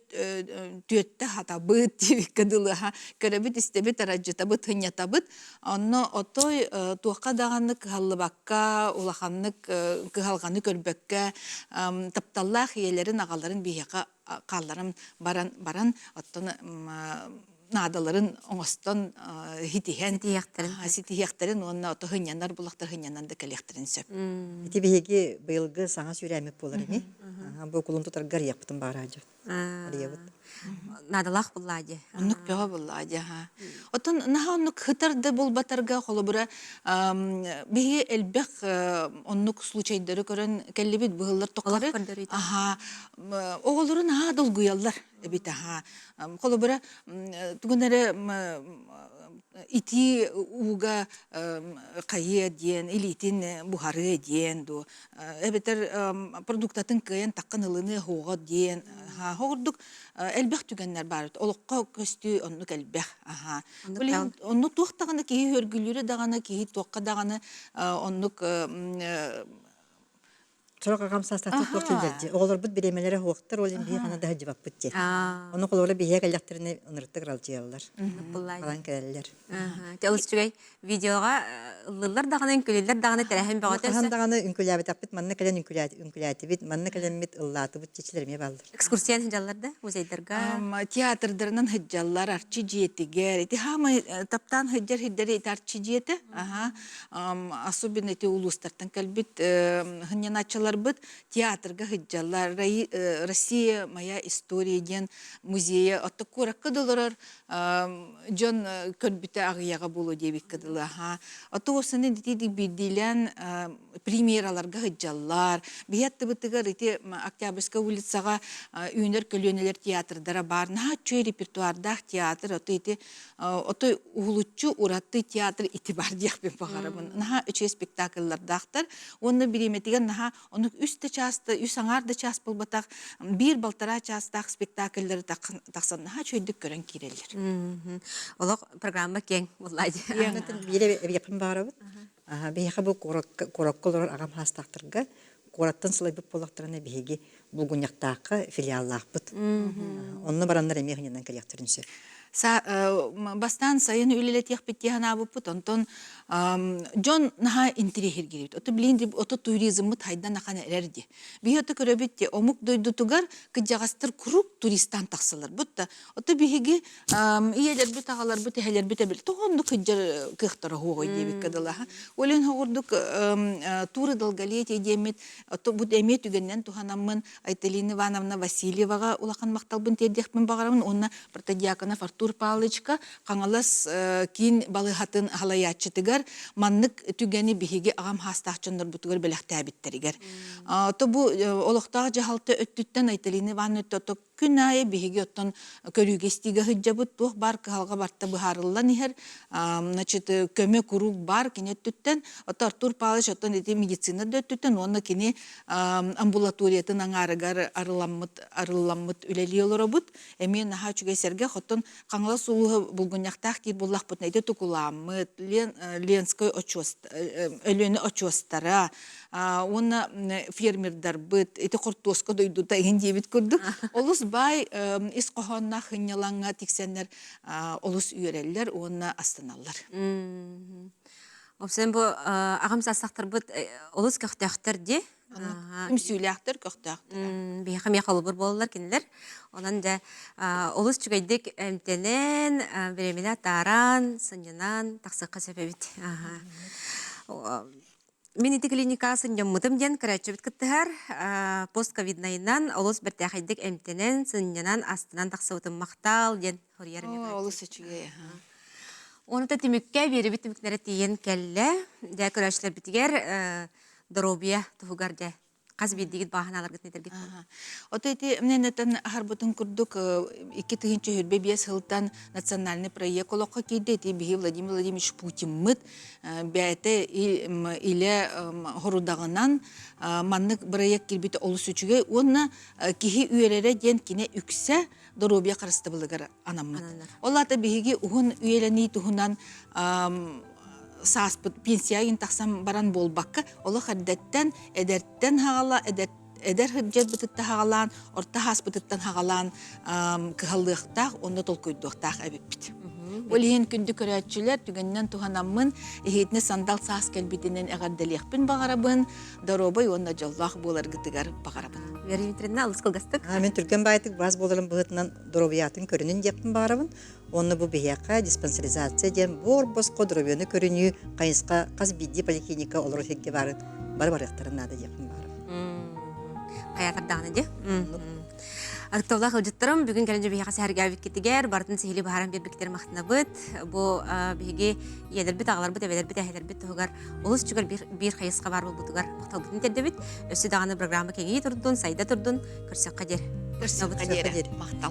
түөттэ хатабыт диэбиккэ дылы көрөбүт-истэбит, арадьытабыт, сынньатабыт. Онно отой туохха даҕаны кыһаллыбакка, улаханнык кыһалҕаны көрбөккө, тапталлаах ийэлэрин, аҕаларын биһиэхэ хаалларан баран баран оттон наадаларын оҥостон ситиһэн ситиһиэхтэрин уонна ото сынньанар булахтар сынньанан да кэлиэхтэрин сөп.
Ити биһиги быйылгы саҥа сүүрээммит буолар ини. Бу кулун тутарга арыйахпытын баҕара арыйабыт.
Наадалаах буллаа дии.
Оннук бөҕө буллаа дии. Оттон наһаа оннук хытар да булбатарга холобура биһи элбэх оннук случайдары көрөн кэллибит быһыллар тухары. Аха оҕолору наһаа долгуйаллар эбит аха. Холобура тугун эрэ итии ууга хайыа диэн, илиитин буһарыа диэн дуо, эбэтэр продуктатын кыайан таккын ылыныа суоҕа диэн хоҕурдук элбэх түгэннэр баар олоххо көстүү оннук элбэх аха онну туох даҕаны киһи хөргүлүүрэ даҕаны киһи туохха даҕаны оннук
Сорох аҕам саастаахтар туох дьылдьар дии. Оҕолорбут бириэмэлэрэ суохтар, ол иһин биһи хана да сылдьыбаппыт дии. Ону холобура биһиэхэ кэллэхтэринэ ынырыктык ыралдьыйаллар. Балан кэлэллэр.
Те олус үчүгэй видеоҕа ыллыллар даҕаны, үҥкүлүллэр даҕаны тэрээһин бөҕөтө.
Хаһан даҕаны үҥкүлээбэтэхпит, манна кэлэн үҥкүлээтибит, манна кэлэммит ыллаатыбыт чичилэр эмиэ бааллар.
Экскурсияны сылдьаллар да музейдарга?
Театрдарынан сылдьаллар, Арчы дьиэтигэр. Ити хаамай таптаан сылдьар сирдэри ити Арчы дьиэтэ. Аха. Особенно ити улуустартан кэлбит сынньанааччыларбыт театрга сылдьаллар. Россия моя история диэн музейа отто куоракка да олорор дьон көрбүтэ аҕыйаҕа буолуо диэбиккэ дылы аха. Ото уопсайынан ити биирдиилээн премьераларга сылдьаллар. Биһи аттыбытыгар ити Октябрьская улицаҕа үүнэр көлүөнэлэр театрдара баар. Наһаа үчүгэй репертуардаах театр. Ото ити Отой уһулуччу ураты театр ити бар диэхпин баҕарабын. Наһаа үчүгэй спектакльлардаахтар. Уонна бириэмэтигэр наһаа оннук үс да чааста, үс аҥаар да чаас буолбатах, биир балтараа чаастаах спектакльлары тахсан наһаа үчүгэйдик көрөн киирэллэр.
Олох программа киэҥ буолла дии.
Биир эбиэхпин баҕарабыт. Биһиэхэ бу куоракка олорор аҕам саастаахтарга куораттан сылайбыт буоллахтарына биһиги Булгунньахтаахха филиаллаахпыт. Онно бараннар эмиэ хынньанан кэлиэхтэрин сөп.
Бастаан сайын үлэлэтиэхпит дии санаабыппыт, онтон дьон наһаа интириэһиргиирбит. Ото билигин ото туризммыт хайдан ахан эрэр дии. Биһи ото көрөбүт дии, омук дойдутугар кыдьаҕастар куруук туристаан тахсаллар. Бутта ото биһиги ийэлэрбит, аҕаларбыт, эһэлэрбит эбил тоҕо оннук кыдьар кыахтара суоҕуй диэбиккэ дылы. Ол иһин оҕурдук туры долголетие диэммит Бу эмиэ түгэнинэн туһанаммын Айталина Ивановна Васильеваҕа улахан махталбын тиэрдиэхпин баҕарабын уонна протодьяконов Артур Павловичка Хаҥалас киин балыыһатын халайааччытыгар маннык түгэни биһиги аҕам хаастаах дьоннорбутугар бэлэхтээбиттэригэр. То бу олохтоох дьаһалта өттүттэн Айталина Ивановна Күн аайы биһиги оттон көрүүгэ-истиигэ сылдьабыт, туох баар кыһалҕа барта быһаарыллан иһэр, значит, көмө куруук баар кини өттүттэн. Оттон Артур Павлович оттон ити медицина да өттүттэн уонна кини амбулаториятын аҥаарыгар арыламмыт арылламмыт үлэлии олоробут. Эмиэ наһаа үчүгэй сэргэх. Оттон Хаҥалас улууһа булгунньахтаах диир буоллахпытына ити тукулааммыт, Ленскэй очуос, Өлүөнэ очуостара уонна фермердарбыт, ити хортуоска дойдута иһин диэбит курдук олус баай ис хоһоонноох сынньалаҥҥа тиксэннэр олус үөрэллэр уонна астыналлар.
Опсен бу аҕам саастаахтарбыт олус көхтөөхтөр дии.
Үмсүүлээхтэр, көхтөөхтөр.
Биһиэхэ эмиэ холобур буолаллар кинилэр. Онон дьэ олус үчүгэйдик эмтэнэн, бириэмэни атааран, сынньанан тахсыахха сөп эбит. Мин ити клиникаҕа сынньаммытым диэн көрөөччүбүт кыттыһар. Постковиднайынан олус бэртээхэйдик эмтэнэн, сынньанан, астынан тахсыбытым махтал диэн хоруйар эмиэ
Олус үчүгэй.
Оны та түмүккэ биэрибит түмүктэрэ тиийэн кэллэ. Дьэ көрөөччүлэрбитигэр доруобуйа туһугар дьэ хас биирдиигит бааһынааларгытын этэргит
Ото ити мненетен аһарбытын курдук 2025 сылтан национальный проект олоххо киирдэ ити биһи Владимир Владимирович Путиммыт бэйэтэ илэ хорудаҕынан маннык проект киирбитэ олус үчүгэй уонна киһи үөрэрэ диэн кини үксэ доруобуйа харыстабылыгар анаммыт. Ол аата биһиги уһун үйэлэнии туһунан сааспыт пенсия тахсан баран буолбакка, олох эрдэттэн, эдэртэн хаҕала, эдэр эдэр сылдьарбытыттан хаҕалаан, орто ааспытыттан хаҕалаан кыһаллыахтаах уонна толкуйдуохтаах эбиппит. Ол иһин күндү көрөөччүлэр түгэнинэн туһанаммын, иһитинэ сандал саас кэлбитинэн эҕэрдэлиэхпин баҕарабын, доруобай уонна дьоллоох буоларгытыгар баҕарабын.
Вера Дмитриевна, алыс кылгастык.
Мин түргэн баайтык баас буоларын быһыытынан доруобуйатын көрүнүн диэхпин баҕарабын. Уонна бу биһиэхэ диспансеризация диэн буор босхо доруобуйаны көрүнүү хайысха хас биирдии поликлиника олорор сиргэ баарын бары барыахтарын наада диэхпин баҕарабын.
Хайаатар даҕаны дии. Ытыктабыллаах ыалдьыттарым, бүгүн кэлэн биһиэхэ сэһэргээбиккитигэр барытын сиһилии быһааран биэрбиккитигэр махтанабыт. Бу биһиги ийэлэрбит, аҕаларбыт, эбэлэрбит, эһэлэрбит туһугар олус үчүгэй биир хайысха баар буолбутугар махталбытын тиэрдэбит. Өссө даҕаны программа кэҥии турдун, сайда турдун. Көрсөххө диэр.
Көрсөххө диэри. Махтал.